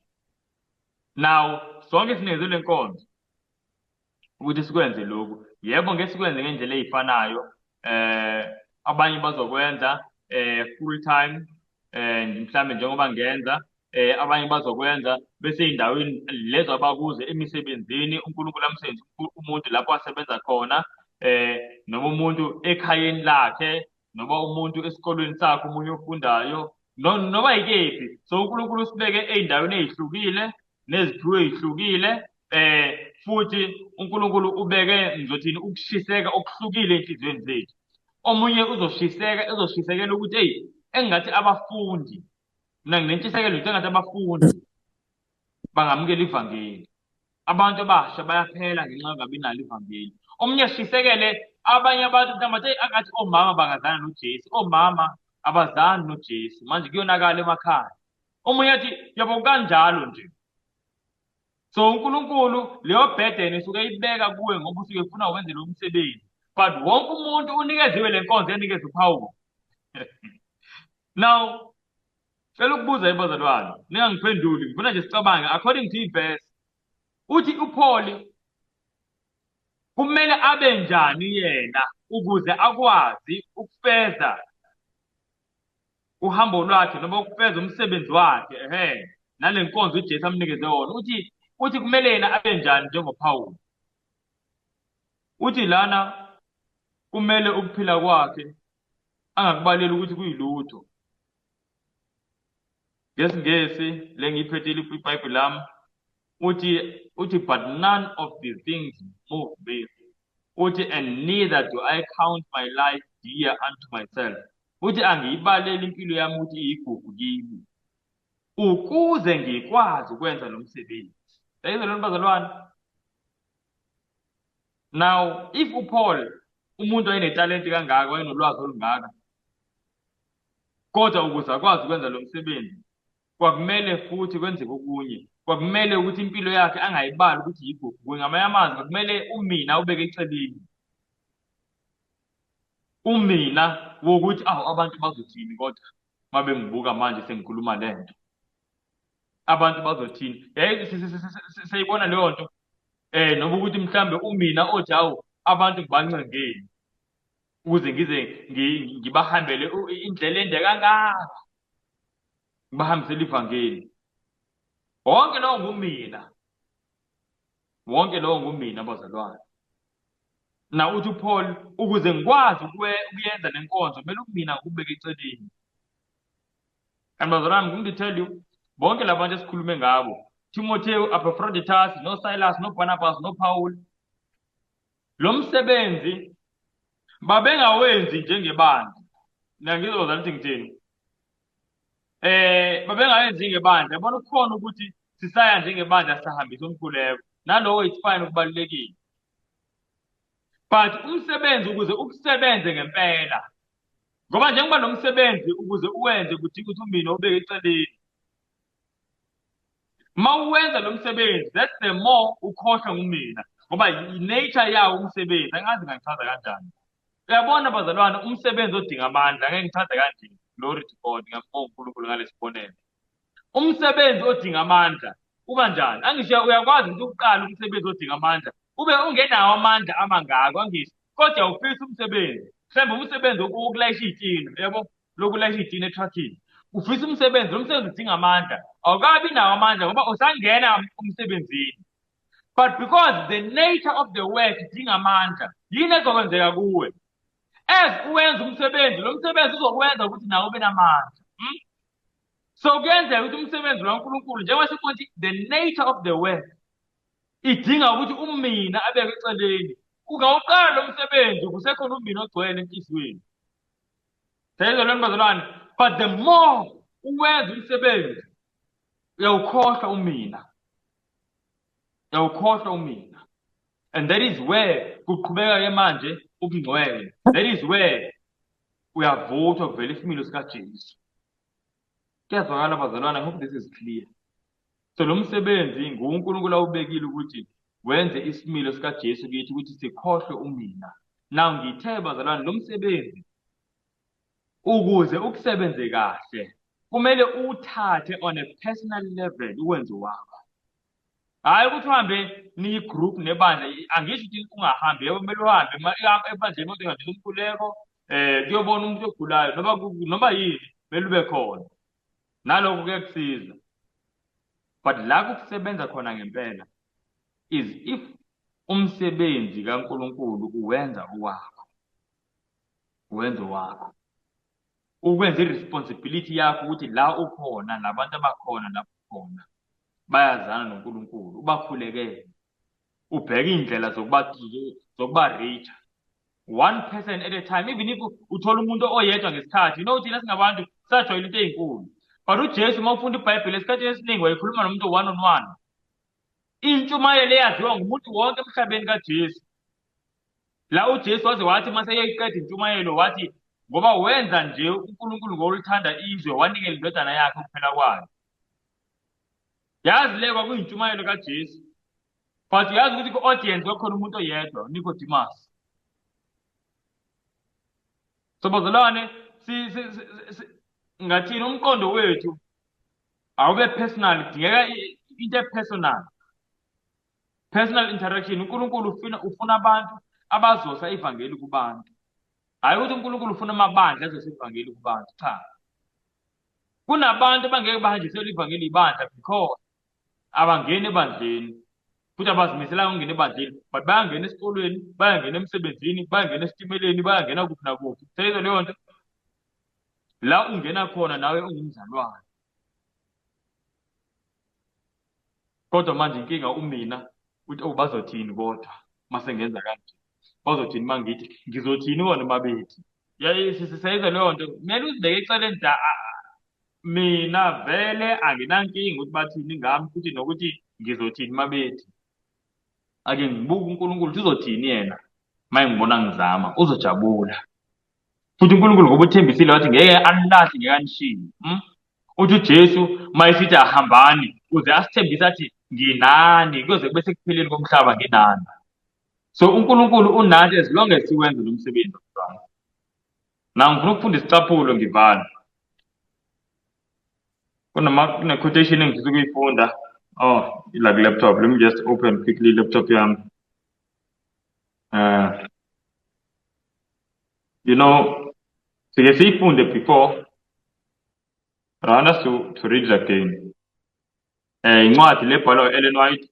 Now sonke sinezwe le nkonzo ukuthi sikwenze lokhu. Yebo ngeke sikwenze ngendlela eyifanayo. Abanye bazokwenza full time mhlambe njengoba ngenza, abanye bazokwenza bese ey'ndaweni lezo abakuzo emisebenzini uNkulunkulu amsebenze umuntu lapho asebenza khona, noma umuntu ekhayeni lakhe, noma umuntu esikolweni sakhe, omunye ofundayo, noma yikephi. So uNkulunkulu usibeke ey'ndaweni ey'hlukile neziphiwo ey'hlukile, futhi uNkulunkulu ubeke ngizothini ukushiseka okuhlukile enhliziyweni zethu. Omunye uzoshiseka, uzoshisekela ukuthi eyi engathi abafundi, mina nginentshisekelo nje engathi abafundi bangamukela ivangeli. Abantu abasha bayaphela ngenxa yokungabi nalo ivangeli. Omunye ashisekele abanye abantu mhlawumbe athi, eyi angathi omama bangazana noJesu, omama abazani noJesu, manje kuyonakala emakhaya. Omunye athi yabo kanjalo nje. So uNkulunkulu leyo burden usuke eyibeka kuwe ngoba usuke efuna wenze lo msebenzi. But wonke umuntu unikeziwe le nkonzo enikezwe uPawulu. Now cela ukubuza ebazalwane, ningangiphenduli, ngifuna nje sicabange according to iverse. Uthi uPaul kumele abe njani yena ukuze akwazi ukufeza uhambo lwakhe noma ukufeza umsebenzi wakhe, nale nkonzo uJesu amnikeze wona. Uthi kumele yena abe njani njengoPaul. Uthi lana kumele ukuphila kwakhe angakubaleli ukuthi kuyilutho. NgesiNgesi le ngiyiphethile iBhayibheli lami, uthi but none of these things move me. Uthi and neither do I count my life dear unto myself. Uthi angiyibaleli impilo yami ukuthi iyigugu kimi, ukuze ngikwazi ukwenza lo msebenzi. Yayizwa lona bazalwane? Now if uPaul umuntu wayenetalenti kangaka, wayenolwazi olungaka, kodwa ukuze akwazi ukwenza lo msebenzi kwakumele futhi kwenzeke okunye. Kwakumele ukuthi impilo yakhe angayibali ukuthi yigugu kuye. Ngamanye amazwi kwakumele umina ubeke eceleni, umina wokuthi awu abantu bazothini kodwa uma bengibuka manje sengikhuluma le nto, abantu bazothini. Seyibona leyo nto, noma ukuthi mhlambe umina othi awu abantu ngibancengeni ukuze ngize ngibahambele indlela ende kangaka, ngibahambisele ivangeli. Wonke lowo ngumina, wonke lowo ngumina bazalwane. Na uthi uPaul ukuze ngikwazi ukuyenza le nkonzo kumele umina ngikubeke eceleni. And bazalwane, I'm going to tell you, bonke labantu esikhulume ngabo, Timotheo, Epaphroditus, no Silas, no Barnabas, no Paul, lo msebenzi babengawenzi njengebandla. Mina ngizozwa ukuthi ngithini. Babengawenzi ngebandla. Yabona kukhona ukuthi sisaya njengebandla sihambisa umkhuleko. Nalowo it's fine, kubalulekile. But umsebenzi ukuze ukusebenze ngempela, Ngoba njengoba lo msebenzi ukuze uwenze kudinga ukuthi umina ubeke eceleni. Uma uwenza lo msebenzi, that's the more ukhohlwa ngumina, ngoba i-nature yawo umsebenzi. Angazi ngingachaza kanjani. Uyabona bazalwane, umsebenzi odinga amandla, angeke ngichaze kanje. Glory to God, ngiyambonga uNkulunkulu ngalesibonelo. Umsebenzi odinga amandla uba njani? Angisho uyakwazi ukuthi uqale umsebenzi odinga amandla ube ungenawo amandla amangako, angisho, kodwa ufisa umsebenzi, mhlawumbe umsebenzi wokulayisha iy'tina, yabo, lokulayisha iy'tina etruckini. Ufisa umsebenzi, lo msebenzi udinga amandla, awukabi nawo amandla ngoba usangena umsebenzini, but because the nature of the work idinga amandla, yini ezokwenzeka kuwe as uwenza umsebenzi? Lo msebenzi uzokwenza ukuthi nawe ube namandla, So kuyenzeka ukuthi umsebenzi kaNkulunkulu, njengoba sibona ukuthi the nature of the work idinga ukuthi umina abeke eceleni, ungawuqala lo msebenzi kusekhona umina ogcwele enhliziyweni. Siyayizwa lento bazalwane? But the more uwenza umsebenzi, uyawukhohlwa umina, uyawukhohlwa umina, and that is where kuqhubeka-ke manje ubungcwele. That is where uyavuthwa, kuvela isimilo sikaJesu. Kuyazwakala bazalwane? I hope this is clear. So lo msebenzi nguNkulunkulu awubekile ukuthi wenze isimilo sikaJesu kithi, ukuthi sikhohlwe umina. Now ngithe bazalwane, lo msebenzi ukuze ukusebenze kahle kumele uwuthathe on a personal level, uwenze wakho, hhayi ukuthi uhambe niyi-group nebandla. Angisho ukuthi ungahambi, yebo, kumele uhambe ebandleni, kodwa uhambisa umkhuleko, kuyobona umuntu ogulayo, noma yini, kumele ube khona, nalokho kuyakusiza. But la kukusebenza khona ngempela is if umsebenzi kaNkulunkulu uwenza owakho, uwenza owakho, ukwenza i-responsibility yakho ukuthi la ukhona nabantu abakhona lapho khona bayazana noNkulunkulu, ubakhulekele, ubheke iy'ndlela zokuba reach one person at a time, even if uthola umuntu oyedwa ngesikhathi. Thina singabantu sajwayele into ey'nkulu, but uJesu, uma ufunda iBhayibheli, esikhathini esiningi wayekhuluma nomuntu one on one. Intshumayelo eyaziwa ngumuntu wonke emhlabeni kaJesu, la uJesu waze wathi uma seyeyiqeda intshumayelo wathi, "Ngoba wenza nje uNkulunkulu ngoluthanda izwe, wanikela indodana yakhe ukuphela kwayo." Yazi, le kwakuyintshumayelo kaJesu, but uyazi ukuthi ku-audience kwakhona umuntu oyedwa, uNicodemus. So bazalwane, ngathini, umqondo wethu awube personal. Kudingeka into e-personal, personal interaction. UNkulunkulu ufuna abantu abazosa ivangeli kubantu, hhayi ukuthi uNkulunkulu ufuna amabandla azosa ivangeli kubantu. Cha, kunabantu abangeke bahanjiselwe ivangeli ibandla because abangeni ebandleni futhi abazimiselanga ukungena ebandleni, but bayangena esikolweni, bayangena emsebenzini, bayangena esitimeleni, bayangena kuphi nakuphi. Seyizwa leyo nto, la ungena khona nawe ungumzalwane. Kodwa manje inkinga umina uthi, "Oh, bazothini kodwa mase ngenza kanje? Bazothini uma ngithi? Ngizothini kona uma bethi?" Siyayizwa leyo nto? Kumele uzibeke eceleni. Da mina vele anginankinga ukuthi bathini ngami, futhi nokuthi ngizothini uma bethi. Ake ngibuke uNkulunkulu ukuthi uzothini yena uma ngibona ngizama. Uzojabula futhi uNkulunkulu, ngoba uthembisile wathi ngeke anilahle, ngeke anishiye, Uthi uJesu uma esithi ahambani, uze asithembise athi, "Nginani kuze kube sekupheleni komhlaba, nginani." So uNkulunkulu unathi as long as siwenza lo msebenzi. Na ngifuna ukufunda isicaphulo, ngivala. Kune-quotation engifisa ukuyifunda. Oh, ila ku-laptop. Let me just open quickly laptop yami. Sike siyifunde before, but I want us to read it again. Incwadi lebhalwa Ellen White,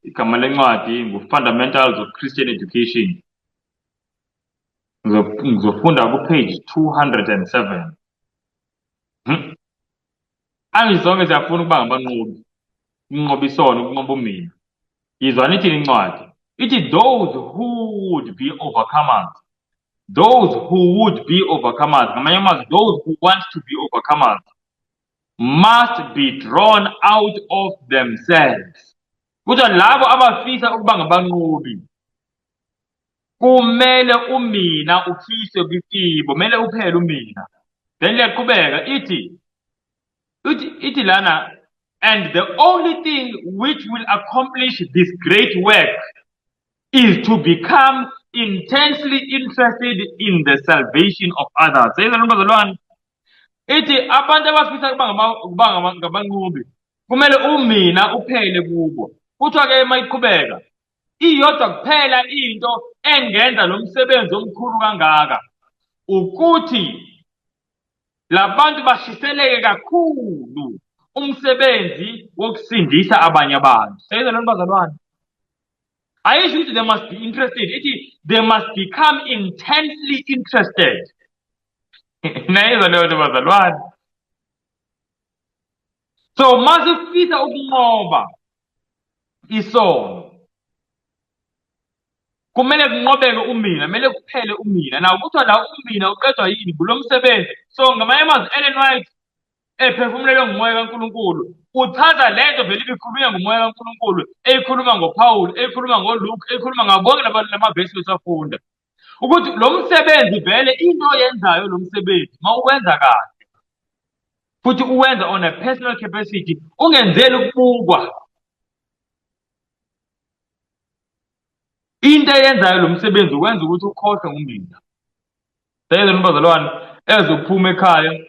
igama lencwadi ngu-Fundamentals of Christian Education. Ngizofunda ku-page 207. Angithi sonke siyafuna ukuba ngabanqobi, ukunqoba isono, ukunqoba umina. Yizwani ithini incwadi. Ithi, "Those who would be overcomers," those who would be overcomers, ngamanye amazwi, those who want to be overcomers must be drawn out of themselves. Kuthiwa labo abafisa ukuba ngabanqobi Kumele umina ukhishwe kwifibo, kumele uphele umina. Then liyaqhubeka ithi ithi lana, and the only thing which will accomplish this great work is to become intensely interested in the salvation of others. Seyizwa bazalwane, ithi abantu abafisa ukuba ngabanqobi kumele umina uphele kubo. Kuthiwa-ke uma iqhubeka, iyodwa kuphela into engenza lo msebenzi omkhulu kangaka ukuthi labantu bashiseleke kakhulu umsebenzi wokusindisa abanye abantu. Seyizwa lona bazalwane, ayisho ukuthi they must be interested, ithi they must become intensely interested. Nayizwa leyo nto bazalwane. So masifisa ukunqoba isono kumele kunqobeke umina, kumele kuphele umina. Naw kuthiwa la umina uqedwa yini? Ngulo msebenzi. So ngamanye amazwi, Ellen White ephefumulelwe ngumoya kaNkulunkulu uchaza lento vele ibikhulunywa ngumoya kaNkulunkulu, eyikhuluma ngoPaul, eyikhuluma ngoLuke, eyikhuluma ngabo bonke lamavesi besafunda ukuthi lo msebenzi vele into oyenzayo lo msebenzi mawuwenza kahle futhi uwenza on a personal capacity, ungenzeli ukubukwa. Into eyenzayo lo msebenzi ukwenza ukuthi ukhohlwe ngumina. Seyenzela umbazalwane ezophuma ekhaya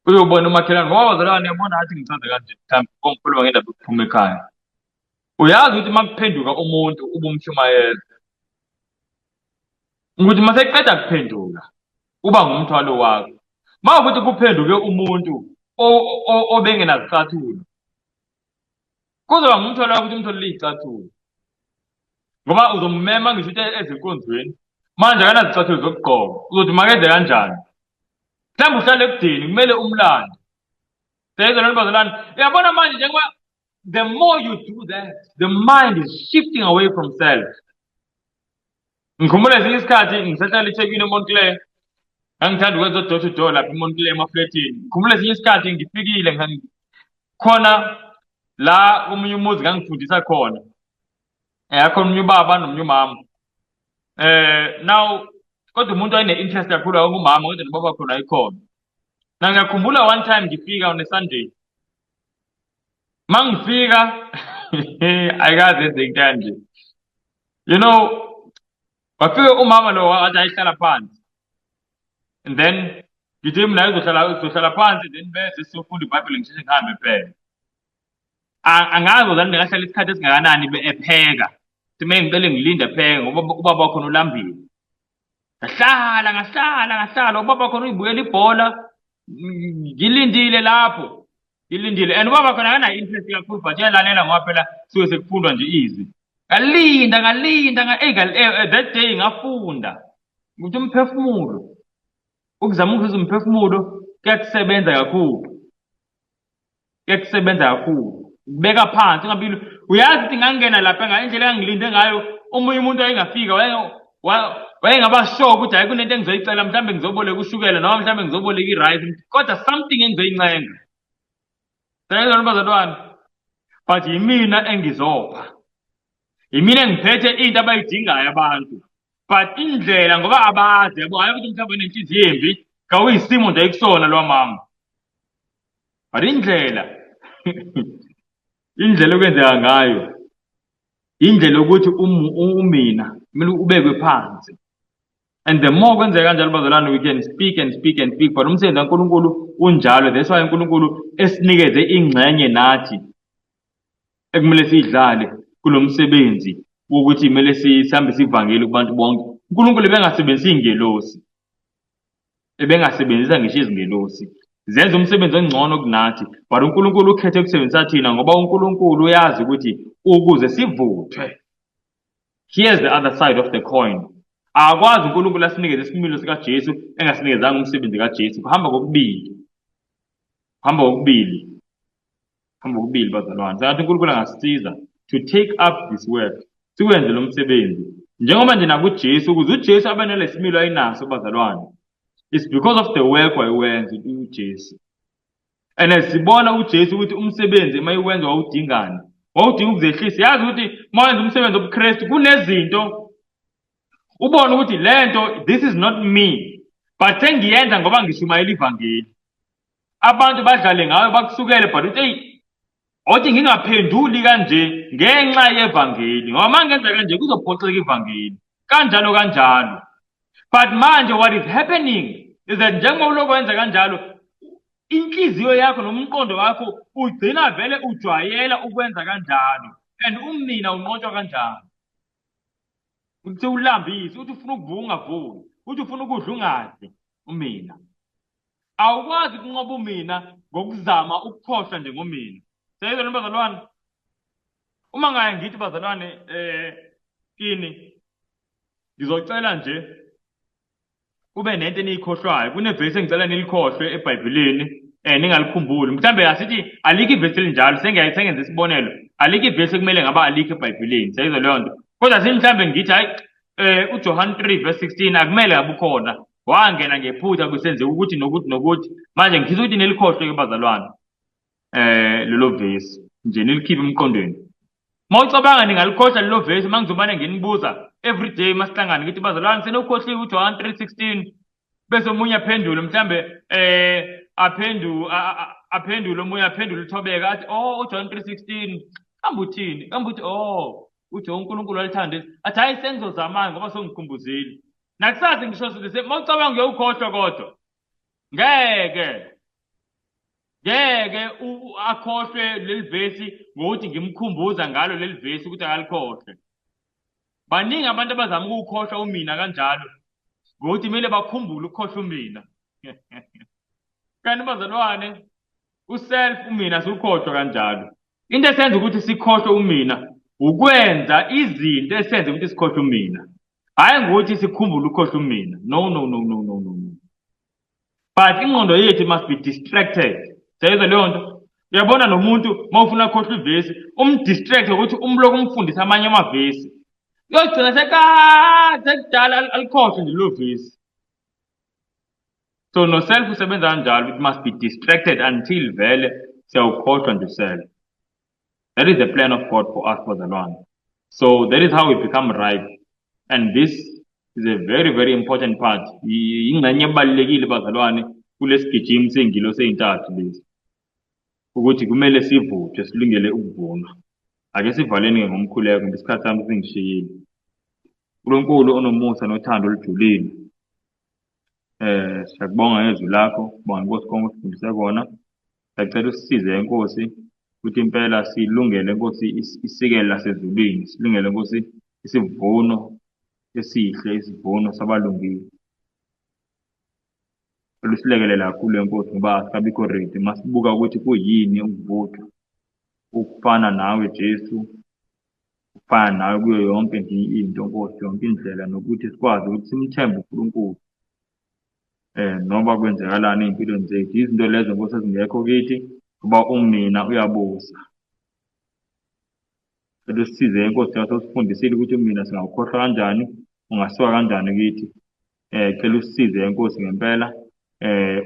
uyobona umakhelwane, ngoba bazalwane yabona athi ngichaze kanje mhlawumbe kongikhuluma ngendaba yokuphuma ekhaya. Uyazi ukuthi uma kuphenduka umuntu ubumshumayela ukuthi uma seqeda kuphenduka uba ngumthwalo wakho. Uma ukuthi kuphenduke umuntu obengenazicathulo, kuzoba ngumthwalo wakho ukuthi umtholele iy'cathulo, ngoba uzommema ngisho ukuthi ezinkonzweni manje akanazicathulo zokugqoka, uzothi makenze kanjani? Mhlawumbe uhlale ekudeni, kumele umlande. Seyizwa lento bazalwane, uyabona manje njengoba the more you do that, the mind is shifting away from self. Ngikhumbula esinye isikhathi ngisahlala eThekwini eMontclair, ngangithanda ukwenza door to door lapha eMontclair emafletini. Ngikhumbula esinye isikhathi ngifikile khona la komunye umuzi ngangifundisa khona. Khona omunye ubaba nomunye umama. Now kodwa umuntu wayene-interest kakhulu ngumama, kodwa nobaba khona ayikhona. Na ngiyakhumbula one time ngifika on a Sunday. Mangifika ayikaze enze into kanje. You know, wafika umama lo wathi ayihlala phansi. And then ngithi mina uzohlala phansi, then bese siyofunda iBhayibheli ngisheshe ngihambe phela. Angazi uzani ngahlala isikhathi esingakanani epheka. Sime ngicele ngilinde epheka ngoba ubaba wakhona ulambile. Ngahlala ngahlala ngahlala, ubaba khona uyibukela ibhola, ngilindile lapho, ngilindile. And ubaba khona akanayo interest kakhulu, but uyalalela ngoba phela suke sekufundwa nje izwi. Ngalinda ngalinda, that day ngafunda ukuthi umphefumulo, ukuzama ukuzuza umphefumulo kuyakusebenza kakhulu, kuyakusebenza kakhulu. Ubeka phansi ungabi, uyazi ukuthi ngangena lapha indlela engangilinde ngayo, omunye umuntu wayengafika wayengaba sure ukuthi hayi kunento engizoyicela, mhlawumbe ngizoboleka ushukela noma mhlawumbe ngizoboleka i-rice, kodwa something engizoyincenga. Seyizona bazalwane, but yimina engizopha, yimina engiphethe into abayidingayo abantu, but indlela ngoba abazi yabo, hayi ukuthi mhlawumbe unenhliziyo embi, kawuyisimo nje ayikusona lo mama, but indlela indlela okwenzeka ngayo, indlela yokuthi umina kumele ubekwe phansi. And the more kwenzeka kanjalo bazalwane, we can speak and speak and speak, but umsebenzi kaNkulunkulu unjalo. That's why uNkulunkulu esinikeze ingxenye nathi ekumele siyidlale kulo msebenzi wokuthi kumele sihambe sivangele kubantu bonke. uNkulunkulu ebengasebenzisi iy'ngelosi, ebengasebenzisa ngisho izingelosi zenza umsebenzi ongcono kunathi, but uNkulunkulu ukhethe ukusebenzisa thina ngoba uNkulunkulu uyazi ukuthi ukuze sivuthwe. Here's the other side of the coin. Akwazi uNkulunkulu asinikeze isimilo sikaJesu engasinikezanga umsebenzi kaJesu. Kuhamba kokubili, kuhamba kokubili, kuhamba kokubili bazalwane. Sengathi uNkulunkulu angasisiza to take up this work, siwenze lo msebenzi njengoba nje nakuJesu, ukuze uJesu abe nalesimilo ayinaso bazalwane, it's because of the work wayewenza uJesu. And sibona uJesu ukuthi umsebenzi uma iwenza wawudingani, wawudinga ukuzehlisa. Yazi ukuthi uma wenza umsebenzi wobuKristu kunezinto Ubone ukuthi lento, this is not me, but sengiyenza ngoba ngishumayela ivangeli. Abantu badlale ngawe, bakusukele, but uthi, "Eyi, othi ngingaphenduli kanje ngenxa yevangeli, ngoba uma ngenza kanje kuzophoxeka ivangeli," kanjalo kanjalo. But manje what is happening is that njengoba ulokhu wenza kanjalo, inhliziyo yakho nomqondo wakho ugcina vele ujwayela ukwenza kanjalo, and umina unqotshwa kanjalo. Uthi ulambise, uthi ufuna ukuvuka ungavuki, uthi ufuna ukudla ungadli. Umina awukwazi ukunqoba umina ngokuzama ukukhohlwa nje ngomina. Siyayizwa, bazalwane? Uma ngaye ngithi, bazalwane, kini ngizocela nje kube nento eniyikhohlwayo, kunevesi engicela nilikhohlwe eBhayibhelini, ningalikhumbuli. Mhlambe asithi alikho ivesi elinjalo, sengenza isibonelo, alikho ivesi ekumele ngaba alikho eBhayibhelini, siyayizwa leyo nto? Kodwa sithi mhlambe ngithi, hayi, uJohn 3 verse 16 akumele ngabe ukhona, wangena ngephutha, kusenzeka ukuthi nokuthi nokuthi. Manje ngifisa ukuthi nilikhohlwe ke, bazalwane, lelo vesi nje, nilikhiphe emqondweni. Uma ucabanga ningalikhohlwa lelo vesi, uma ngizomane nginibuza every day masihlangane, ngithi, "Bazalwane, senokhohliwe uJohn 3:16?" Bese omunye aphendule, mhlambe aphendule omunye, aphendule uThobeka, athi, "Oh, uJohn 3:16, kambe uthini? Kambe uthi, oh, uthi uNkulunkulu walithanda." Athi, "Hayi, sengizozama ngoba songikhumbuzile." Nakusasa ngisho sithi, uma ucabanga uyawukhohlwa, kodwa ngeke akhohlwe leli vesi ngokuthi ngimkhumbuza ngalo leli vesi ukuthi akalikhohlwe. Baningi abantu abazama ukuwukhohlwa umina kanjalo ngokuthi kumele bakhumbule ukukhohlwa umina. Kanti bazalwane, uself, umina, siwukhohlwa kanjalo. Into esenza ukuthi sikhohlwe umina ukwenza izinto esenza ukuthi sikhohlwe umina, hhayi ngokuthi sikhumbule ukukhohlwa umina. No, no, no, no, no, no, no. But ingqondo yethu must be distracted, siyayizwa leyo nto? Uyabona, nomuntu uma ufuna akhohlwe ivesi, umdistract ukuthi umloku umfundise amanye amavesi, kuyogcina sekade sekudala alikhohlwe nje lelo vesi. So no self usebenza kanjalo, it must be distracted until vele siyawukhohlwa nje self. That is the plan of God for us, bazalwane. So that is how we become ripe, and this is a very, very important part, ingxenye ebalulekile, bazalwane, kulesigijimi sey'ngilosi ey'ntathu lezi, ukuthi kumele sivuthwe, silungele ukuvunwa. Ake sivaleni-ke ngomkhuleko, ngesikhathi sami singishiyile. Nkulunkulu onomusa nothando olujulile, siyakubonga ngezwi lakho, bonga Nkosi konke osifundise kona. Siyacela usisize, Nkosi, ukuthi impela silungele, Nkosi, isikelo lasezulwini, silungele, Nkosi, isivuno esihle, isivuno sabalungile. Cela usilekelele kakhulu, Nkosi, ngoba asikabikho ready masibuka ukuthi kuyini ukuvuthwa, ukufana nawe Jesu, ukufana nawe kuyo yonke nje into, Nkosi, yonke indlela, nokuthi sikwazi ukuthi simthembe uNkulunkulu noba kwenzekalani ey'mpilweni zethu. Izinto lezo, Nkosi, ezingekho kithi ngoba umina uyabusa. Cela usisize, Nkosi, sewusifundisile ukuthi umina singawukhohlwa kanjani, ungasuka kanjani kithi. Cela usisize, Nkosi, ngempela,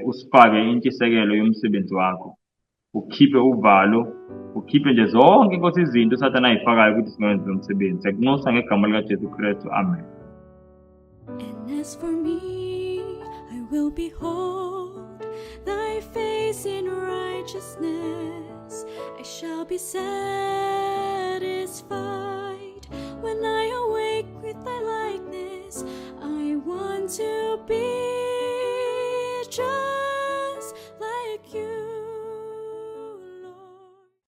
usifake intshisekelo yomsebenzi wakho, ukhiphe uvalo, ukhiphe nje zonke, Nkosi, izinto uSathane ayifakayo ukuthi singawenzi lo msebenzi. Siyakunxusa ngegama likaJesu Kristu, amen. And as for me, I will behold thy face in righteousness. I shall be satisfied when I awake with thy likeness. I want to be just